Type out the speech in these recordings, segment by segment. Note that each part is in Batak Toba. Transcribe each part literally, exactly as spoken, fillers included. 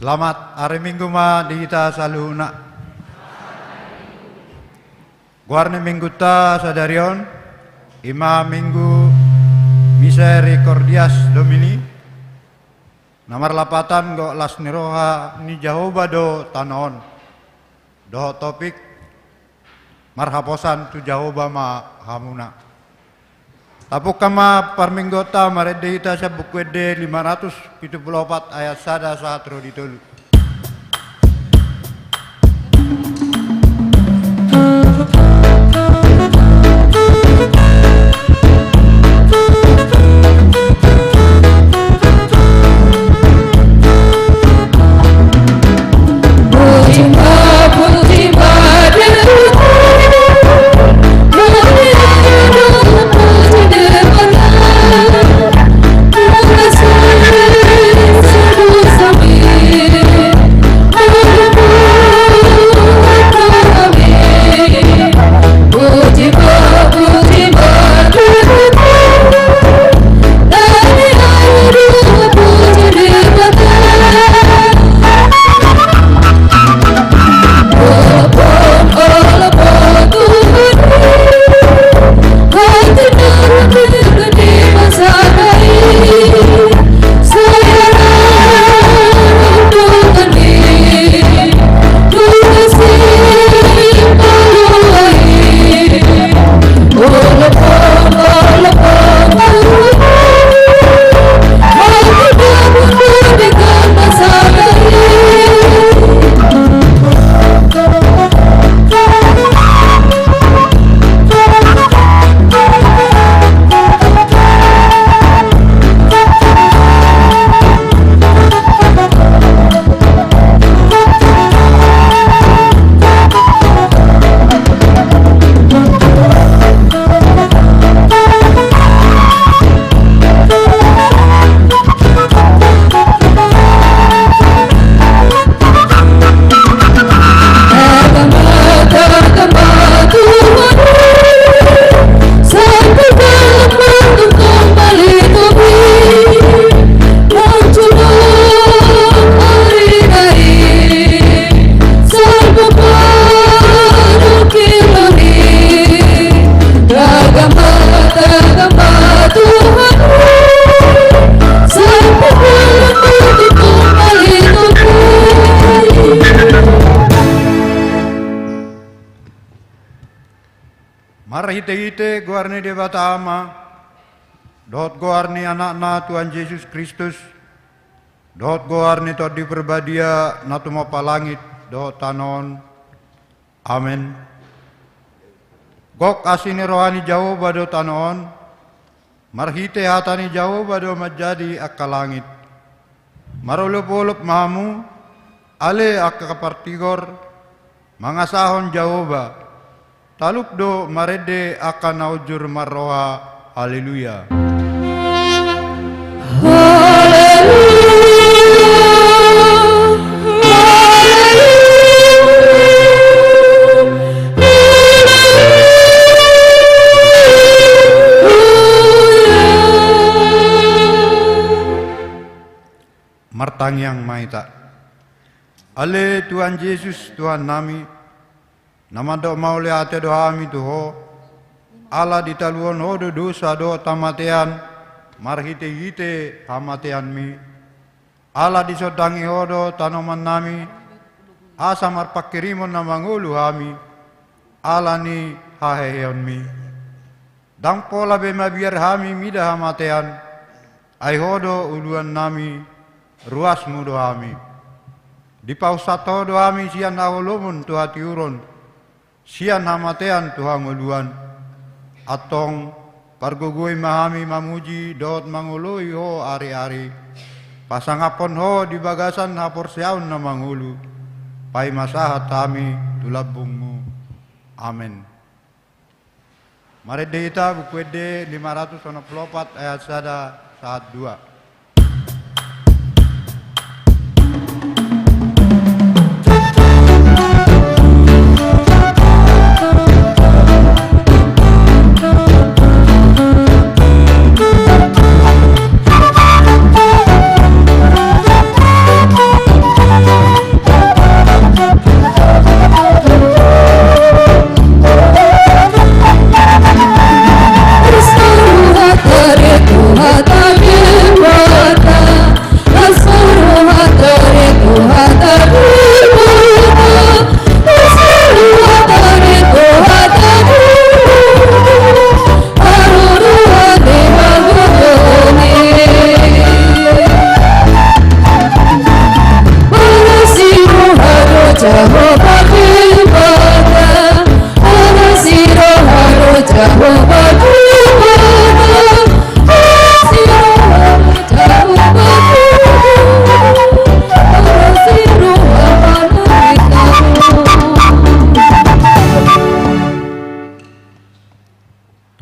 Selamat hari Minggu ma di hita saluhutna. Goar ni minggunta sadari on, i ma Minggu Misericordias Domini, na marlapatan dohot las ni roha ni Jahowa do tano on. Dohot topik, marhaposan tu Jahowa ma hamuna. Tapungka ma parmingguonta, marende hita sian Buku Ende lima ratus pitu pulu opat ayat sada sahat ro di tolu. Marhitehite goar ni Debata Ama, dohot goar ni Anakna Tuhan Jesus Kristus, dohot goar ni Tondi Parbadia na tumompa langit dohot tano on. Amen. Gok asi ni roha ni Jahowa do tano on, marhite hata ni Jahowa do manjadi angka langit. Marolopolop ma hamu, Ale angka partigor, mangasahon Jahowa, talup do marende angka na unjur marroha. Haleluya. Martangiang ma hita. Ale Tuhan Jesus, Tuhannami, na mandok mauliate do hami tu Ho, ala ditaluhon Ho do dosa dohot hamatean marhitehite hamateanMi. Ala disondangi Ho do tanomannami, asa marpanghirimon na mangolu hami, ala ni haheheonMi. Ndang pola be mabiar hami mida hamatean, ai Ho do uluannami, ruasMu do hami. Dipausat Ho do hami sian haholomon tu hatiuron, sian hamatean tu hangoluan. Antong, pargogoi ma hami mamuji dohot mangoloi Ho ari-ari, pasangaphon Ho di bagasan haporseaon na mangolu, paima sahat hami tu lambungMu. Amen. Marende hita Buku Ende lima ratus onom pulu opat ayat sada sahat dua.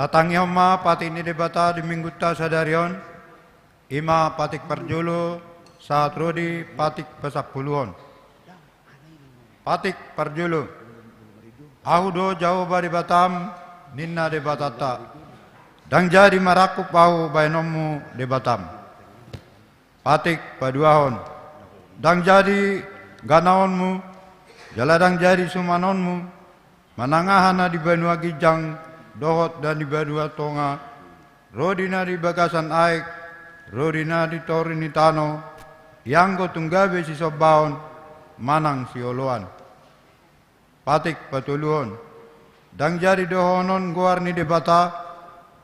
Tatangihon ma patik ni Debata di minggunta sadari on, i ma patik parjolo sahat ro di patik pasampuluhon. Patik parjolo. Ahu do Jahowa Debatam, ninna Debatanta. Ndang jadi marangkup ahu bahenonmu Debatam. Patik paduahon. Ndang jadi ganaonmu, jala ndang jadi sumanonmu, manang aha na di banua ginjang, dohot na di banua tonga, ro di na di bagasan aek, ro di na di toru ni tano, ianggo tung gabe sisombaon, manang sioloan. Patik patoluhon. Ndang jadi dohonon goar ni Debata,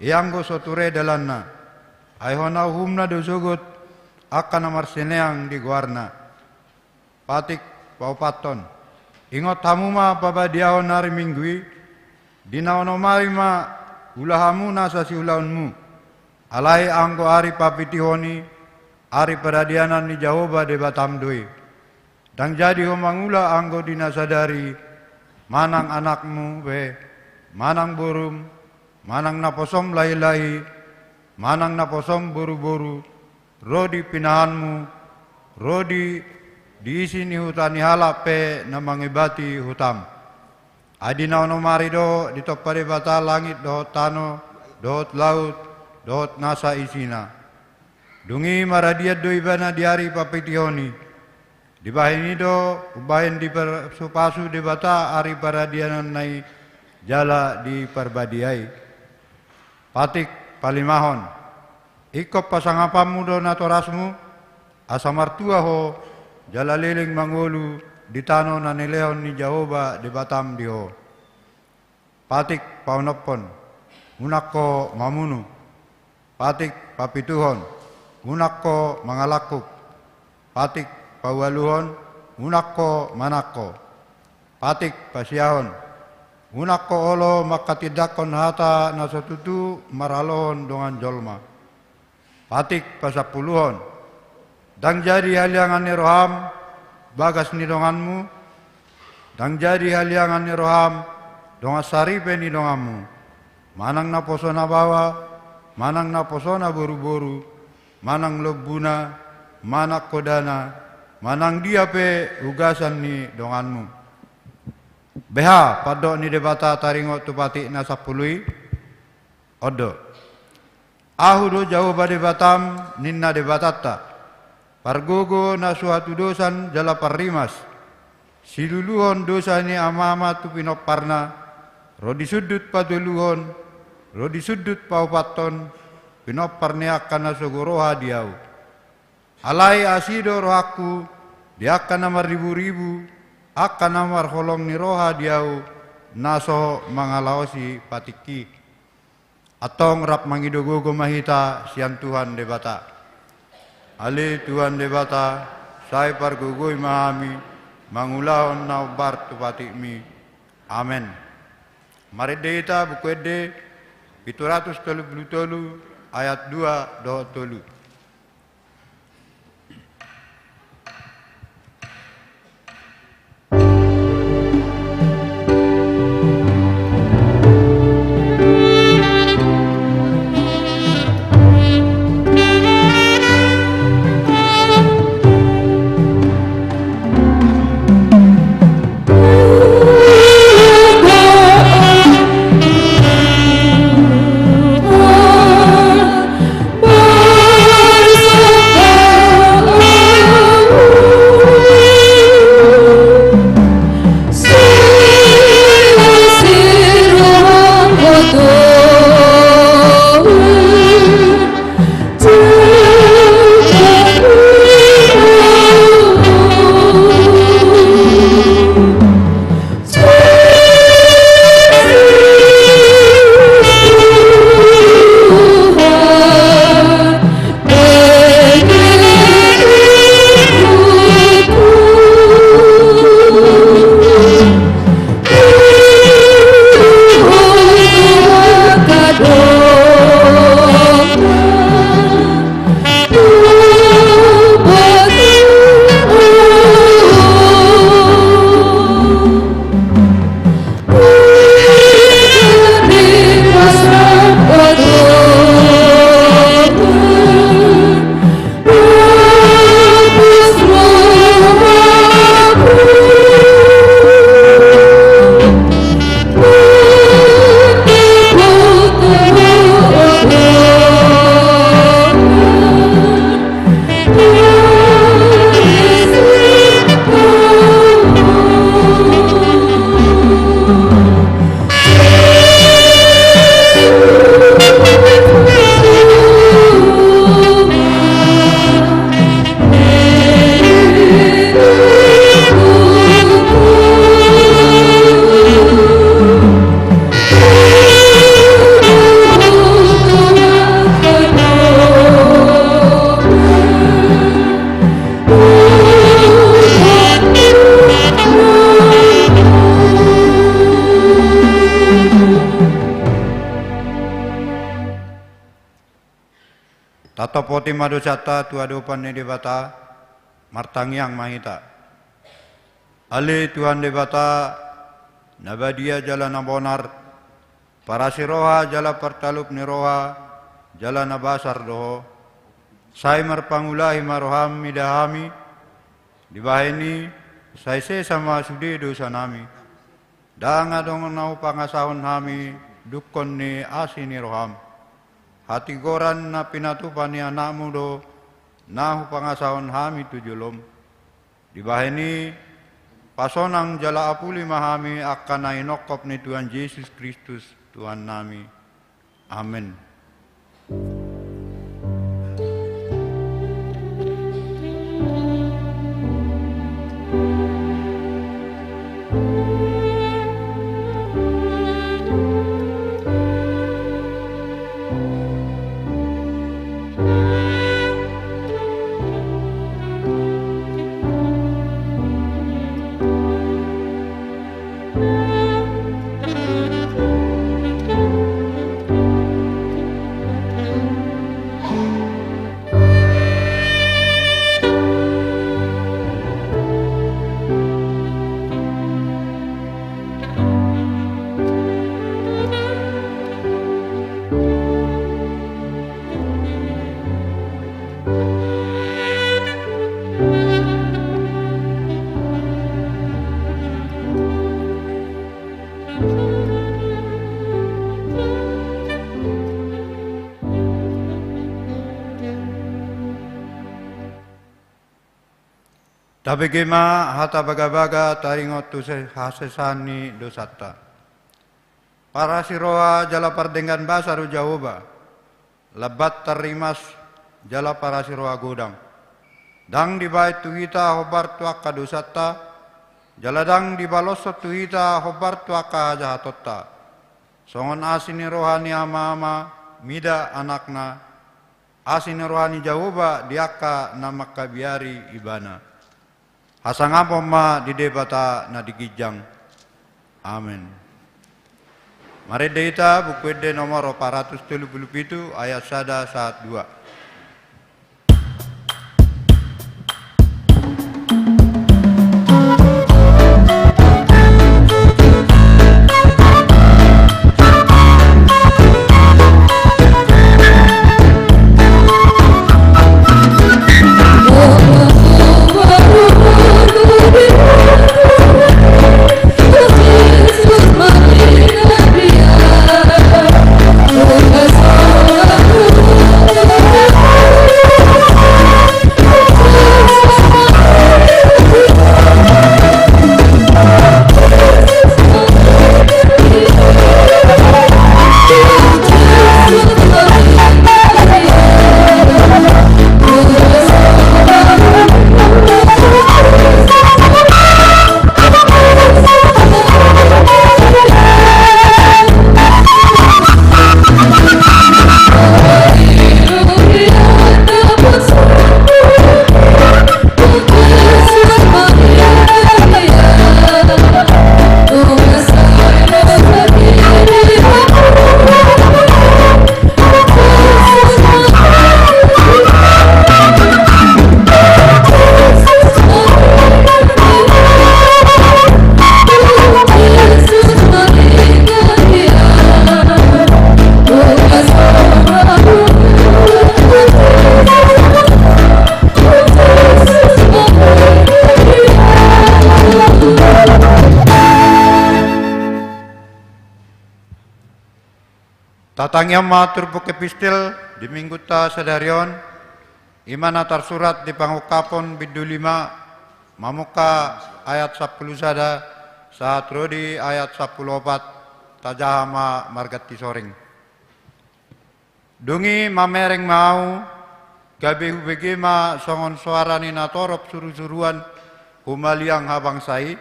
ianggo so ture dalanna. Ai hona uhumna do sogot, angka na marsineang di goarna. Patik paopathon. Ingot hamu ma pabadiahon ari Minggu i, di na onom ari ma ula hamu nasa siulaonmu. Alai anggo ari papitihon i, ari paradianan ni Jahowa Debatam do i. Ndang jadi ho mangula anggo di na sadari, manang anakmu pe, manang borum, manang naposom lahilahi, manang naposom boruboru, ro di pinahanmu, ro di, di isi ni huta ni halak pe na mangebati hutam. Ai di na onom ari do ditompa Debata langit dohot tano, dohot laut, dohot nasa isina. Dung i maradian do ibana di ari papitihon i. Dibahen i do umbahen dipasupasu Debata ari paradiananna i jala diparbadiai. Patik palimahon. Ingkon pasangapanmu do natorasmu, asa martua ho, jala leleng mangolu di tano na nilehon ni Jahowa Debatam di ho. Patik paonomhon. Unang ho mamunu. Patik papituhon. Unang ho mangalangkup. Patik paualuhon. Unang ho manangko. Patik pasiahon. Unang ho olo manghatindanghon hata na so tutu maralohon dongan jolma. Patik pasampuluhon. Ndang jadi haliangan ni roham, bagas ni donganmu, ndang jadi haliangan ni roham dongan saripe ni donganmu, manang naposona baoa, manang naposona boruboru, manang lombuna, manang hodana, manang dia pe ugasan ni donganmu. Beha pandok ni Debata taringot tu patik na sampulu i? On do: Ahu do Jahowa Debatam, ninna Debatanta, pargogo na so hatudosan jala parrimas, siluluhon dosa ni amaama tu pinomparna, ro di sundut patoluhon, ro di sundut paopathon pinompar ni angka na sogo roha di ahu. Alai asi do rohangku di angka na marriburibu, angka na marholong ni roha di ahu, na so mangalaosi patikki. Antong rap mangido gogo ma hita sian Tuhan Debata. Ale Tuhan Debata, sai pargogoi ma hami mangulahon na hombar tu patikmi. Amen. Marende hita Buku Ende pitu ratus tolu pulu tolu, ayat dua dohot tolu. Tatopoti ma dosanta tu adopan ni Debata, martangiang ma hita. Ale Tuhan Debata, na badia jala na bonar, parasi roha jala partalup ni roha, jala na basar do Ho. Sai marpangulahi ma roham mida hami, dibahen i sai sesa ma sude dosanami. Ndang adong na hupangasahon hami dungkon ni asi ni roham. Hatigoran na pinatupa ni Anakmu do na hupangasahon hami tu jolom. Dibahen i, pasonang jala apuli ma hami angka na inongkop ni Tuhan Jesus Kristus, Tuhannami. Amen. Tabege ma hata bagabaga taringot tu se-, hasesaan ni dosanta. Parasiroha jala pardenggan basa do Jahowa, lambat tarrimas jala parasiroha godang. Ndang dibaen tu hita hombar tu angka dosanta, jala ndang dibaloshon tu hita hombar tu angka hajahatonta. Songon asi ni roha ni ama-ama mida anakna, asi ni roha ni Jahowa di angka na mangkabiari ibana. Hasangapon ma di Debata na di ginjang. Amen. Marende hita Buku Ende nomor opat ratus tolu pulu pitu, ayat sada sahat dua. Tatangiang ma turpuk epistel di minggunta sadari on, i ma na tarsurat di Pangungkapon bindu lima, mamungka ayat sampulu sada sahat ro di ayat sampulu opat, tajaha ma marganti soring. Dung i mamereng ma ahu, gabe hubege ma songon soara ni natorop surusuruan humaliang habangsa i,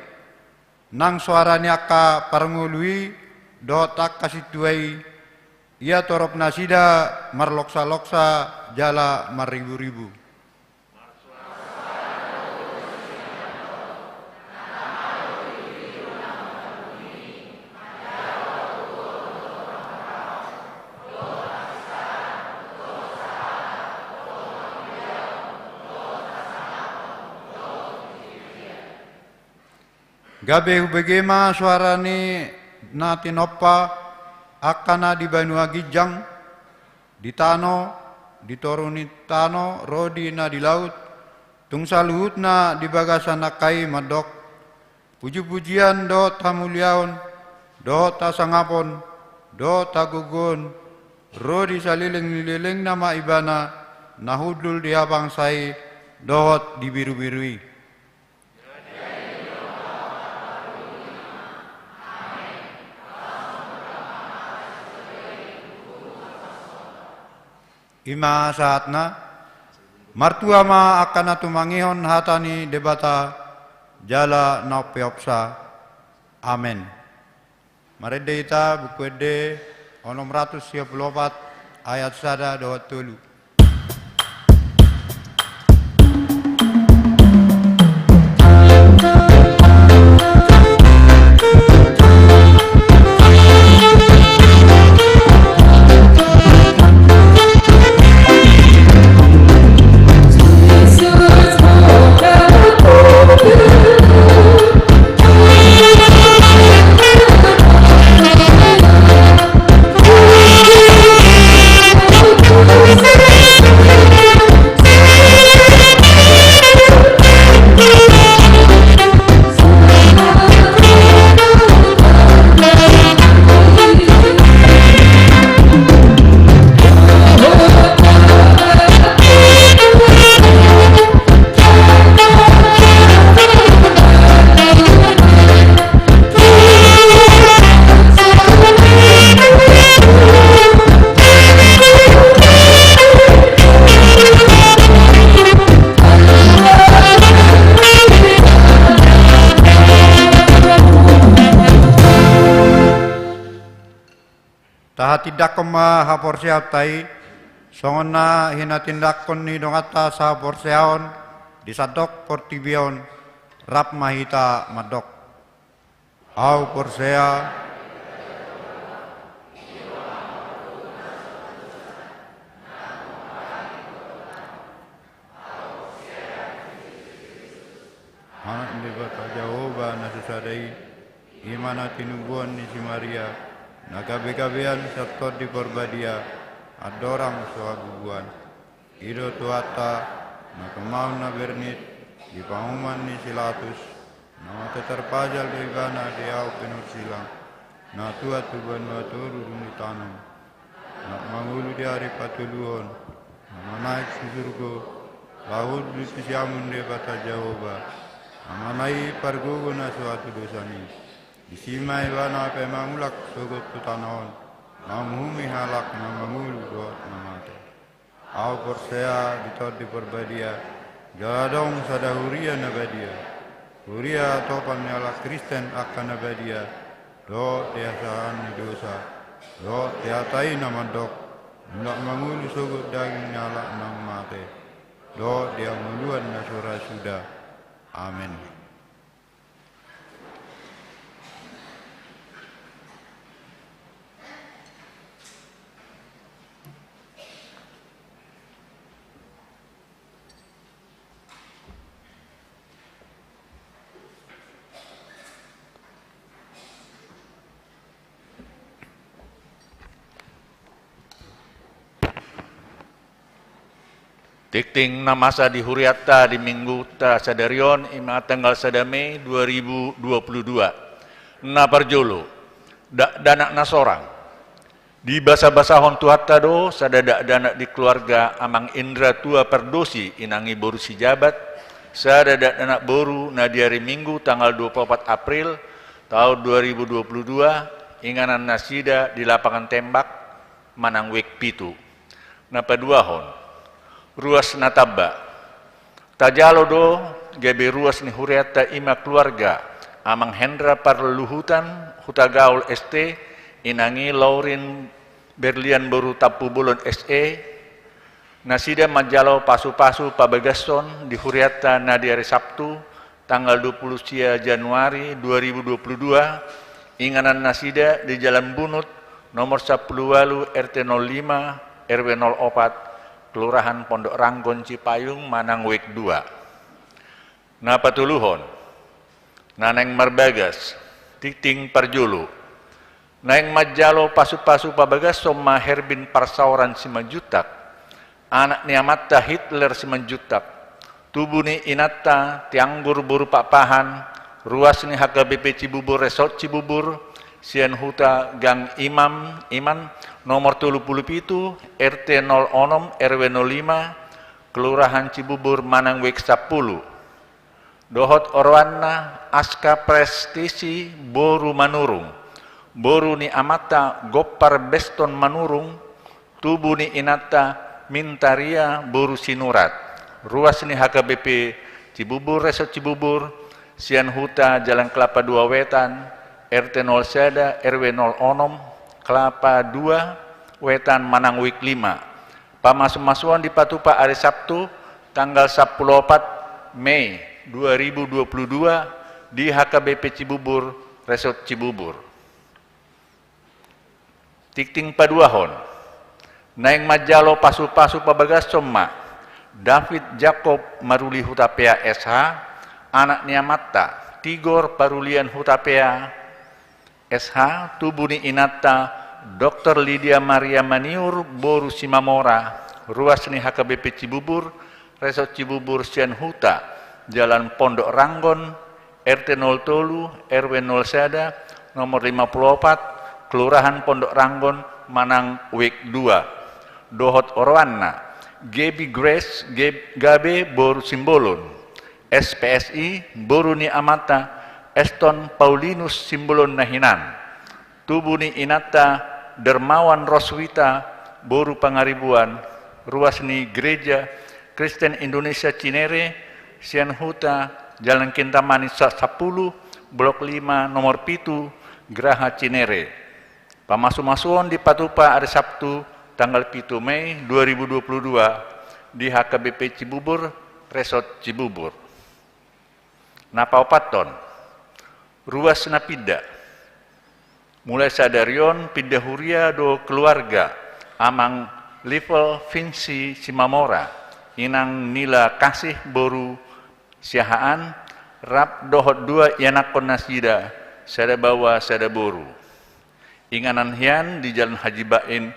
nang soara ni angka parngolu i dohot angka sintua i, ia torop nasida marloksaloksa jala marriburibu. Gabe hubege ma soara ni na tinompa angka na di banua ginjang, di tano, di toru ni tano ro di na di laut, tung saluhutna di bagasan angka i mandok: Pujipujian dohot hamuliaon, dohot hasangapon, dohot hagogoon, ro di saleleng ni lelengna ma Ibana, na hundul di habangsa i dohot di birubiru i. I ma sahatna. Martua ma angka na tumangihon hata ni Debata jala na umpeopsa. Amen. Marende hita Buku Ende onom ratus sia pulu opat, ayat sada dohot tolu. Tindanghon ma haporseaonta i, songon na hinatindangkon ni donganta sahaporseaon di sandok portibi on, rap ma hita mandok: Ahu porsea Anak ni Debata Jahowa na so sada i, i ma na tinubuan ni si Maria, na gabegabean sian Tondi Parbadia, andorang so habubuan. I do Tuhanta, na pamaon na bernit di panguhuman ni si Latus, na mate tarpajal do ibana di ahu pinorsilang, na tuat tu banua toru dung ditanom, na mangolu di ari patoluhon, na manaek tu surgo, laho hundul tu siamun Debata Jahowa, Amana i pargogo na so hatudosan i. Disi ma ibana pe mangulak sogot tu tano on, manguhumi halak na mangolu dohot na mate. Ahu porsea di Tondi Parbadia, jala adong sada huria na badia, huria hatopan ni halak Kristen angka na badia, dohot di hasesaan ni dosa, dohot di hata i na mandok: Mulak mangolu sogot daging ni halak naung mate, dohot di hangoluan na so ra suda. Amen. Tingting na masa di hurianta di Mingguta sadari on, i ma tanggal sada Mei dua ribu dua puluh dua. Na parjolo, dakdanak na sorang. Dibasabasahon Tuhanta do sada dakdanak di keluarga Amang Indra Tua Pardosi, inang i boru Sijabat, sada dakdanak boru na di ari Minggu tanggal dua puluh opat April taon dua ribu dua puluh dua, inganan nasida di Lapangan Tembak, manang wijk pitu. Na paduahon, ruas na tamba. Tajalo do gabe ruas ni hurianta, i ma keluarga Amang Hendra Parluhutan, Hutagaol S T, inang i Laurin Berlian boru Tampubolon S E, nasida manjalo pasupasu pabagason di hurianta na di ari Sabtu, tanggal dua puluh sia Januari dua ribu dua puluh dua, inganan nasida di Jalan Bunut, nomor sampulu ualu, R T nol lima, R W nol opat, Kelurahan Pondok Ranggon, Cipayung, manang wijk dua. Na patoluhon, na naeng marbagas, tingting parjolo. Naeng manjalo pasupasu pabagason ma Herbin Parsaoran Simanjuntak, anak ni amanta Hitler Simanjuntak, tubu ni inanta Tianggur boru Pakpahan, ruas ni H K B P Cibubur, Resort Cibubur, sian Huta Gang Imam, Iman, nomor tolu pulu pitu, R T nol onom, R W nol lima, Kelurahan Cibubur, manang wijk sampulu. Dohot oroanna Aska Prestisi boru Manurung, boru ni amanta Gompar Beston Manurung, tubu ni inanta Mintaria boru Sinurat, ruas ni H K B P Cibubur, Resort Cibubur, sian Huta Jalan Kelapa dua Wetan, R T nol sada, R W nol onom, Kelapa dua Wetan, manang wijk lima. Pamasumasuon dipatupa ari Sabtu, tanggal sampulu opat Mei dua ribu dua puluh dua, di H K B P Cibubur, Resort Cibubur. Tingting paduahon, naeng manjalo pasupasu pabagason ma David Jakob Maruli Hutapea S H, anak ni amanta Tigor Parulian Hutapea S H, tubu ni inanta Doktor Lidia Maria Maniur boru Simamora, ruas ni H K B P Cibubur, Resort Cibubur, sian Huta Jalan Pondok Ranggon, R T nol tolu, R W nol sada, nomor lima pulu opat, Kelurahan Pondok Ranggon, manang wijk dua. Dohot oroanna Gebi Grace Geb-, Gabe boru Simbolon, S P S I, boru ni amanta Eston Paulinus Simbolon na hinan, tubu ni inanta Dermawan Roswita boru Pangaribuan, ruas ni Gereja Kristen Indonesia Cinere, sian Huta Jalan Kintamani sa-, sampulu, Blok lima, nomor pitu, Geraha Cinere. Pamasumasuon dipatupa ari Sabtu tanggal pitu Mei dua ribu dua puluh dua di H K B P Cibubur, Resort Cibubur. Na paopathon, ruas na pinda. Mulai sadari on pinda huria do keluarga Amang Livel Vinci Simamora, Inang Nila Kasih boru Siahaan, rap dohot dua ianakhon nasida, sada baoa sada boru. Inganan hian di Jalan Haji Bain,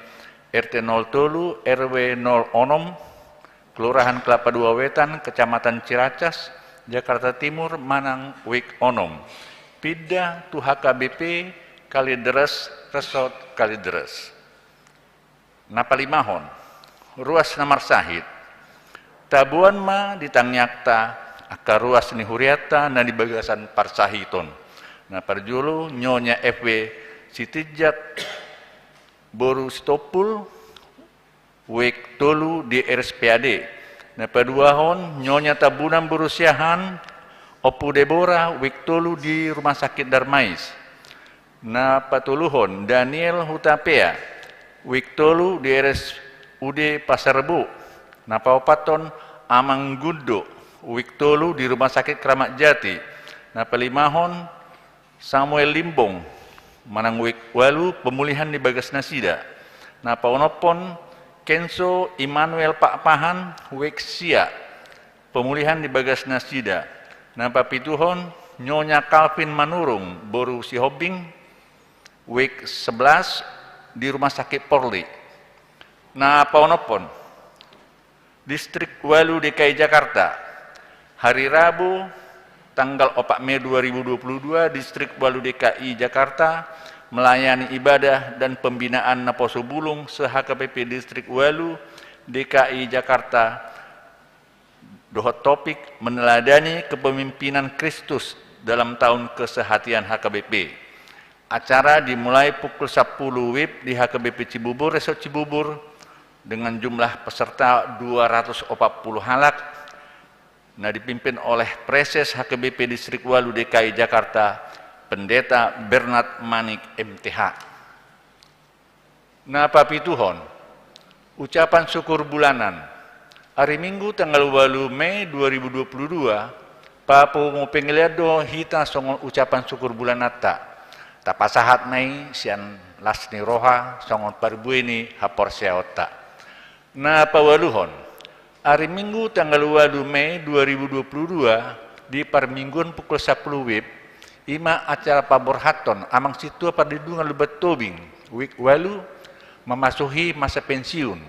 R T nol tolu, R W nol onom, Kelurahan Kelapa Dua Wetan, Kecamatan Ciracas, Jakarta Timur, manang wijk onom. Pinda tu H K B P Kalideres, Resort Kalideres. Na palimahon, ruas na marsahit. Taboan ma di tangiangta angka ruas ni hurianta na di bagasan parsahiton. Na parjolo, Nyonya F W Sitinjak boru Sitompul, wijk tolu di R S P A D. Na paduahon, Nyonya Tambunan boru Siahaan, Ompu Debora, wijk tolu di Rumah Sakit Darmais. Na patoluhon, Daniel Hutapea, wijk tolu di R S U D Pasar Rebo. Na paopathon, Amang Gundo, wijk tolu di Rumah Sakit Keramat Jati. Na palimahon, Samuel Limbong, manang wijk ualu, pemulihan di bagas nasida. Na paonomhon, Kenso Immanuel Pakpahan, wijk sia, pemulihan di bagas nasida. Na papituhon, Nyonya Calvin Manurung boru Sihombing, wijk sebelas, di Rumah Sakit Polri. Na paonomhon, Distrik ualu D K I Jakarta. Hari Rabu, tanggal opat Mei dua ribu dua puluh dua, Distrik ualu D K I Jakarta melayani ibadah dan pembinaan naposo bulung se-H K B P Distrik ualu D K I Jakarta dohot topik meneladani kepemimpinan Kristus dalam tahun keseharian H K B P. Acara dimulai pukul sapuluh wib di H K B P Cibubur, Resort Cibubur, dengan jumlah peserta dua ratus opat puluh halak, na dipimpin oleh Praeses H K B P Distrik ualu D K I Jakarta, Pendeta Bernard Manik, M T H. Na papituhon, ucapan syukur bulanan. Ari Minggu tanggal ualu Mei dua ribu dua puluh dua, papungu pangelean do hita songon ucapan syukur bulananta. Tapasahat ma i sian las ni roha songon parbue ni haporseaonta. Na paualuhon, ari Minggu tanggal ualu Mei dua ribu dua puluh dua, di parmingguon pukul sapuluh wib, i ma acara paborhathon Amang Sintua Parlindungan Lumban Tobing, wijk ualu, memasuki masa pensiun.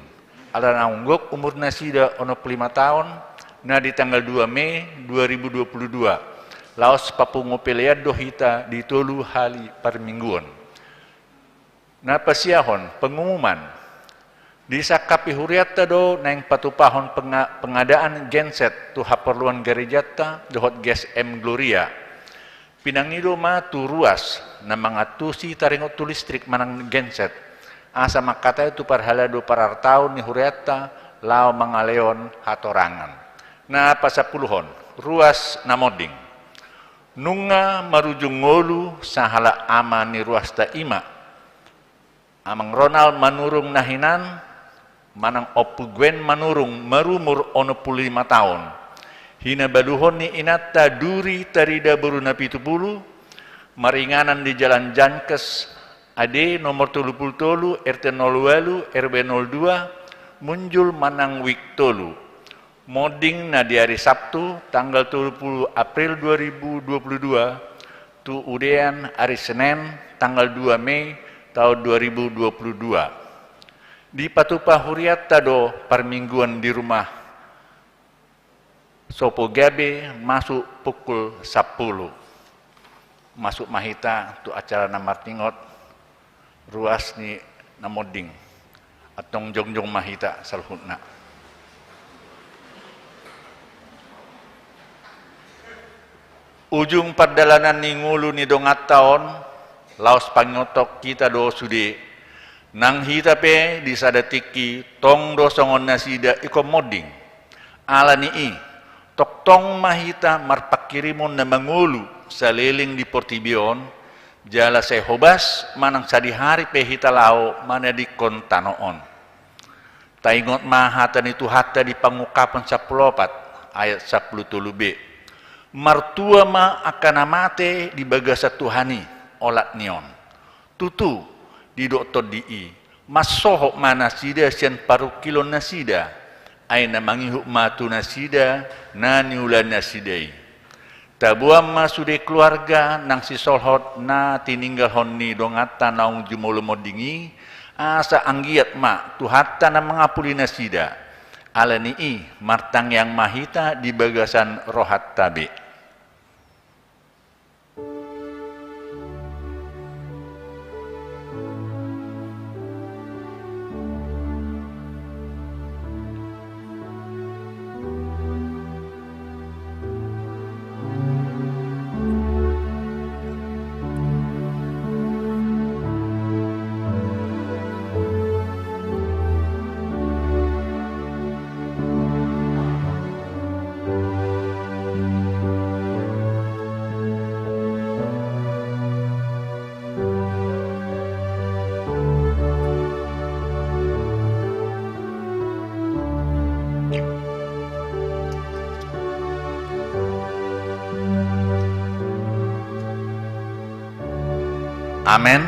Ala naung gok umur nasida onom puluh lima taon, na di tanggal dua Mei dua ribu dua puluh dua, laos papungu pelean do hita di tolu hali parmingguon. Na pasiahon, pengumuman. Disangkapi hurianta do naeng patupahon penga-, pengadaan genset tu haporluan garejanta dohot G S M Gloria. Pinangido ma tu ruas na mangantusi taringot tu listrik manang genset. Asa mangkatai tu parhalado parartaon ni hurianta laho mangalehon hatorangan. Na pasampuluhon, ruas na monding. Nunga marujung ngolu sahalak ama ni ruasta i ma, Amang Ronald Manurung na hinan, manang Ompu Gwen Manurung, marumur onom puluh lima taon. Hinabaluhon ni inanta Duri Tarida boru Napitupulu, maringanan di Jalan Jankes A D nomor tolu puluh tolu, R T nol ualu, R W nol dua, Munjul manang wijk tolu. Monding na di ari Sabtu, tanggal tolu puluh April dua ribu dua puluh dua, tu udean ari Senen, tanggal dua Mei, taon dua ribu dua puluh dua. Dipatupa hurianta do parmingguon di rumah Sopo Gabe masuk pukul sapuluh. Masuk ma hita tu acara na marningot, ruas ni na monding. Antong jongjong ma hita saluhutna. Ujung pardalanan ni ngolu ni donganta on, laos pangidoan hita do sude. Nang hita pe di sada tingki, tong do songon nasida ingkon monding. Ala ni i, tongtong ma hita marpanghirimon na mangolu saleleng di portibi on, Jala sai hobas manang sadihari pe hita laho manadingkon tano on. Taingot ma hata ni Tuhanta di Pangungkapon sampulu opat ayat sampulu tolu b. Martua ma angka na mate di bagasan Tuhan i, olat ni on. Tutu, didok Tondi i, mansohot ma nasida sian parungkilon nasida, ai na mangihut ma tu nasida na niula nasida i. Taboan ma sude keluarga nang sisolhot na tininggalhon ni donganta naung jumolo monding i, asa anggiat ma Tuhanta na mangapuli nasida. Ala ni i, martangiang ma hita di bagasan rohanta be. Amen.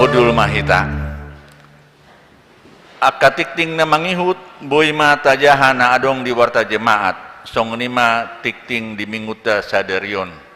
Hundul ma hita. Angka tingting na mangihut, boi ma tajaha na adong di Warta Jemaat, songon i ma tingting di Minggunta sadari on.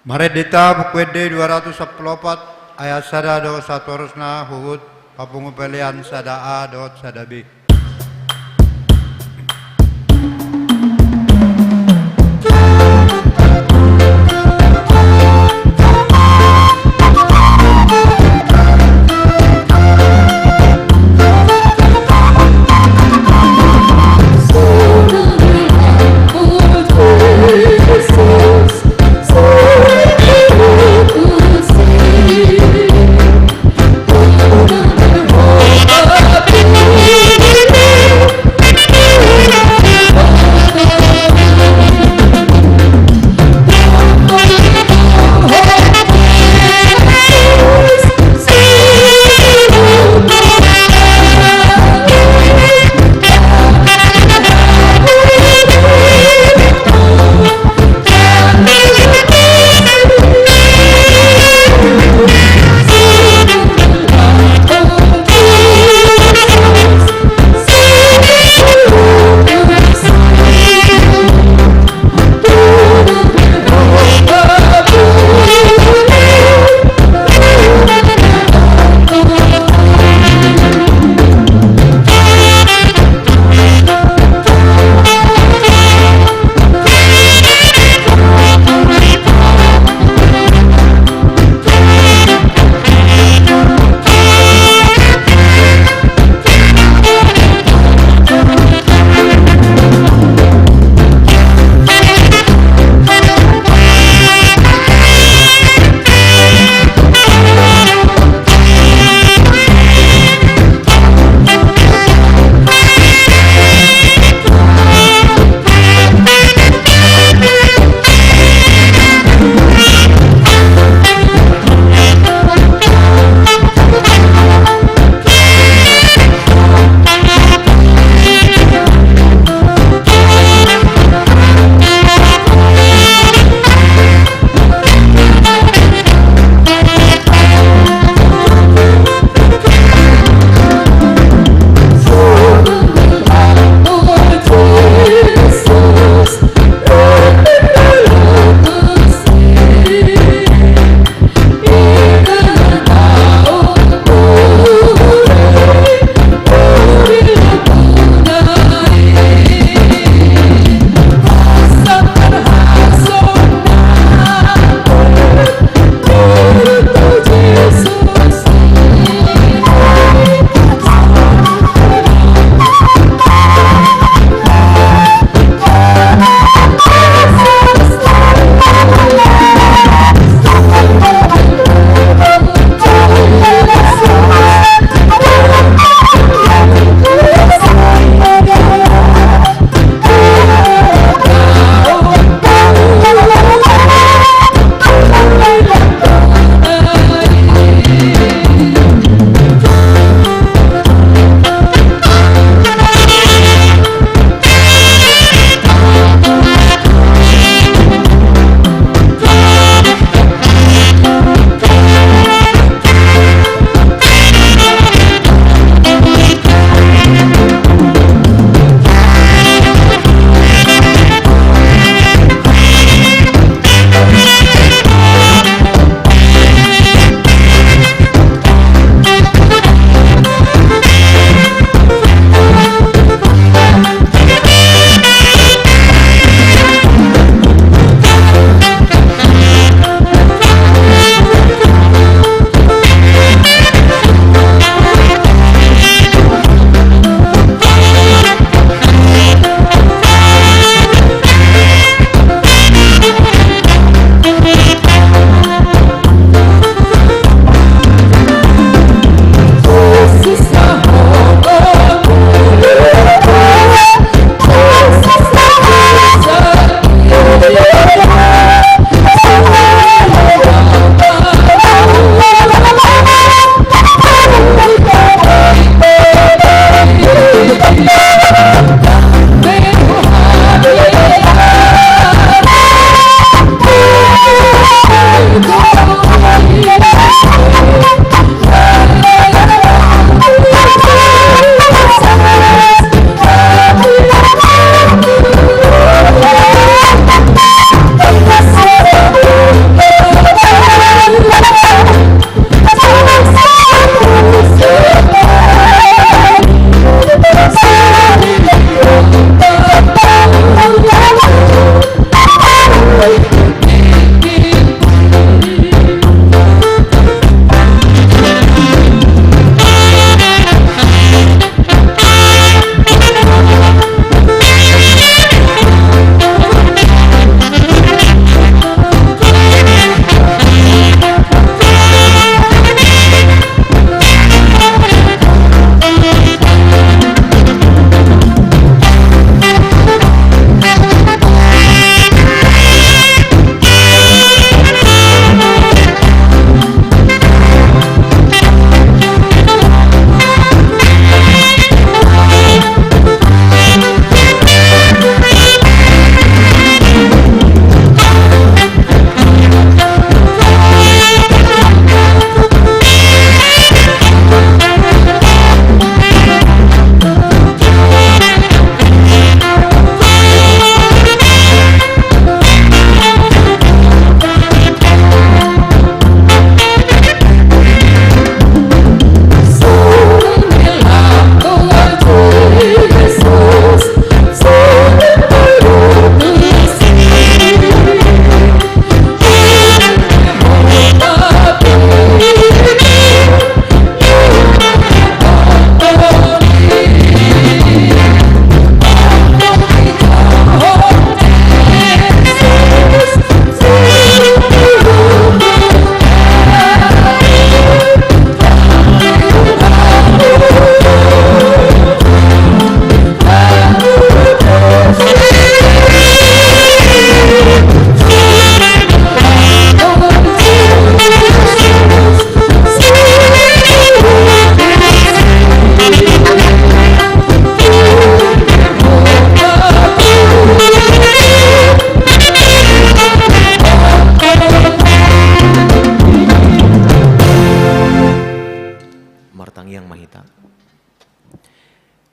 Marende hita Buku Ende dua ratus sampulu opat, ayat sada dohot satorusna, huhut papungu pelean sada A dohot sada B.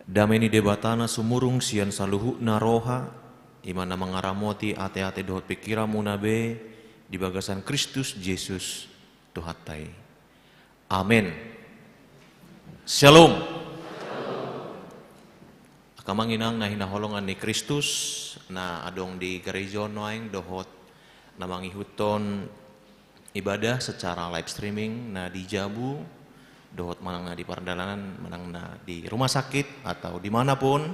Dame ni Debata na sumurung sian saluhutna roha, i ma na mangaramoti ateate dohot pingkiranmuna be di bagasan Kristus Jesus Tuhanta i. Amen. Shalom. Angka amang inang na hinaholongan ni Kristus, na adong di gareja on nuaeng dohot na mangihuthon ibadah secara live streaming na di jabu, dohot manang na di pardalanan, manang na di rumah sakit, atau di mana pun.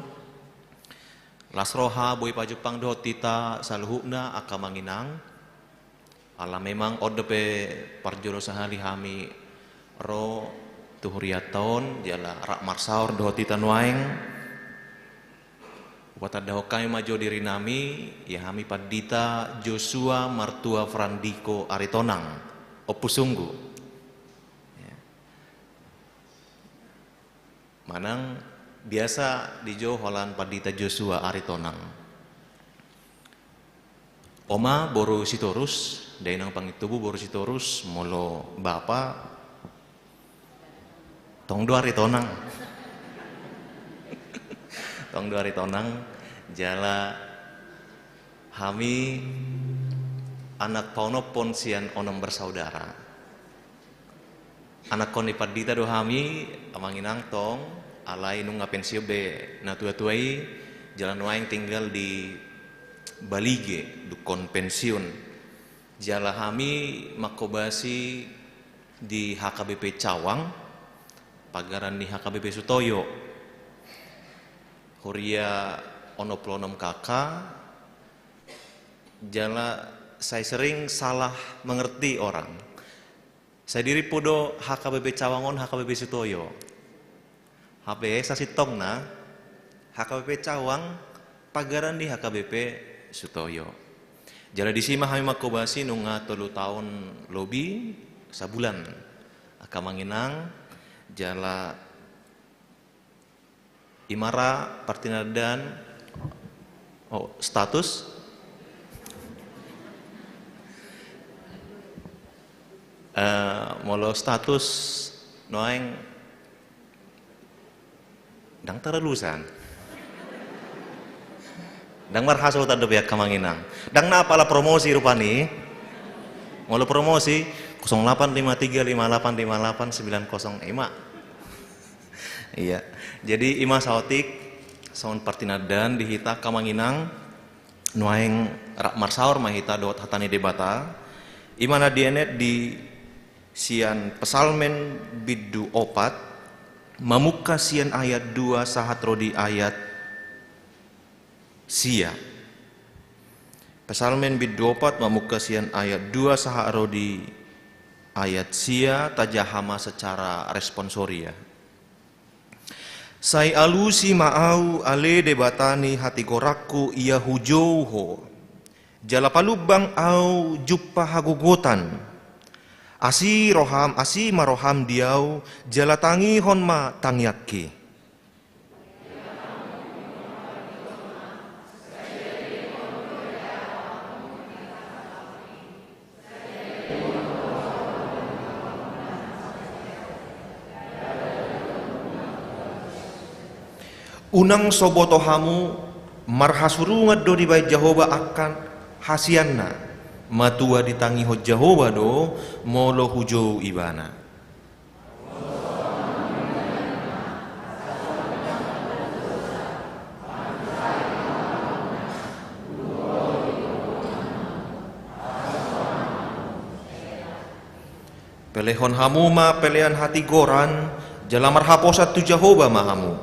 Las roha boi pajumpang dohot hita saluhutna angka amang inang. Ala memang on dope parjolo sahali hami ro tu hurianta on, jala rap marsaor dohot hita nuaeng. Hupatandahon hami ma jo dirinami, ia hami Pandita Joshua Martua Frandiko Aritonang, Ompu Sunggu. Ya. Manang biasa dijou holan Pandita Joshua Aritonang. Oma boru Sitorus, dainang pangintubu boru Sitorus, molo bapa tong do Aritonang. Tong do Aritonang, jala hami anak paonomhon sian onom bersaudara. Anakkon ni pandita do hami, amang inang tong, alai nunga pensiun be natuatua i, jala nuaeng tinggal di Balige, dungkon pensiun. Jala hami manghobasi di H K B P Cawang, pagaran ni H K B P Sutoyo. Huria onom pulu onom K K, jala sai sering salah mengerti orang. Sai dirimpu do H K B P Cawang on H K B P Sutoyo. Hape sasintongna H K B P Cawang pagaran ni H K B P Sutoyo. Jala disi ma hami manghobasi nunga tolu taon lobi sabulan. Angka amang inang, jala i ma ra partinandaan, oh, status. Eh, molo status nuaeng ndang taralusan. Ndang marhasohotan dope angka amang inang. Ndang na apala promosi rupani. Molo promosi, kosong delapan lima tiga lima delapan lima delapan sembilan kosong lima. Iya. Jadi i ma saotik songon partinandaan di hita angka amang inang nuaeng rap marsaor ma hita dohot hata ni Debata. I ma na dienet di sian Psalmen bindu opat, mamungka sian ayat dua sahat ro di ayat sia. Psalmen bindu opat mamungka sian ayat dua sahat ro di ayat sia, tajaha ma secara responsoria. Sai alusi ma ahu ale Debata ni hatigoranku, ia hujou Ho. Jala palumbang ahu jumpa hagogotan. Asi roham, asi ma roham di ahu, jala tangihon ma tangiangki. Unang so boto hamu, marhasurungan do dibahen Jahowa angka hasianna. Matua ditangihon Jahowa do molo hujou Ibana. Pelehon hamu ma pelean hatigoran, jala marhaposan tu Jahowa ma hamu.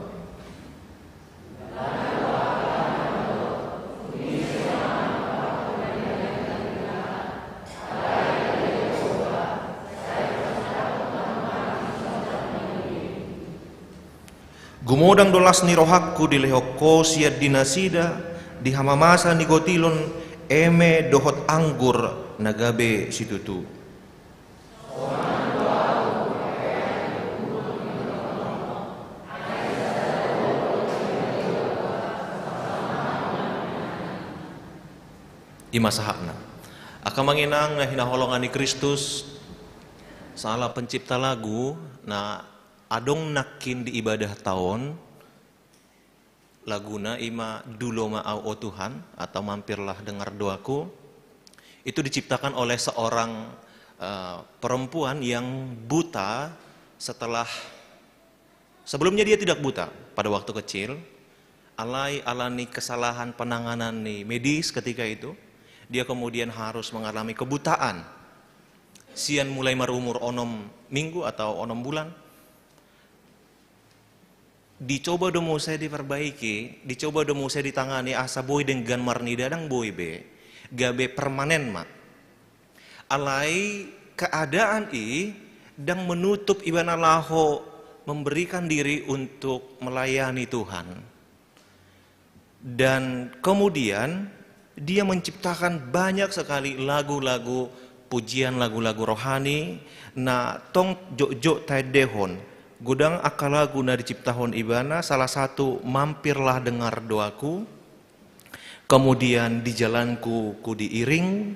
Gumodang do las ni rohangku dilehon Ho sian di nasida, di hamamasa ni gotilon eme dohot anggur na gabe situtu. I ma sahatna. Angka amang inang na hinaholongan ni Kristus, sahala pencipta lagu na adong nangkin di ibadahta on, Laguna ima Dulo Ma Au O Tuhan atau Mampirlah Dengar Doaku itu diciptakan oleh seorang eh, perempuan yang buta setelah, sebelumnya dia tidak buta pada waktu kecil, alai alani kesalahan penanganan ni medis ketika itu, dia kemudian harus mengalami kebutaan. Sian mulai marumur onom minggu atau onom bulan, dicoba do muse diperbaiki, dicoba do muse ditangani asa boi denggan marnida, ndang boi be, gabe permanen ma. Alai keadaan i ndang menutup ibana laho memberikan diri untuk melayani Tuhan. Dan kemudian dia menciptakan banyak sekali lagu-lagu pujian, lagu-lagu rohani, na tong jotjot taendehon. Godang angka lagu na diciptahon ibana, salah satu Mampirlah Dengar Doaku, kemudian Di Jalanku Kudiiring,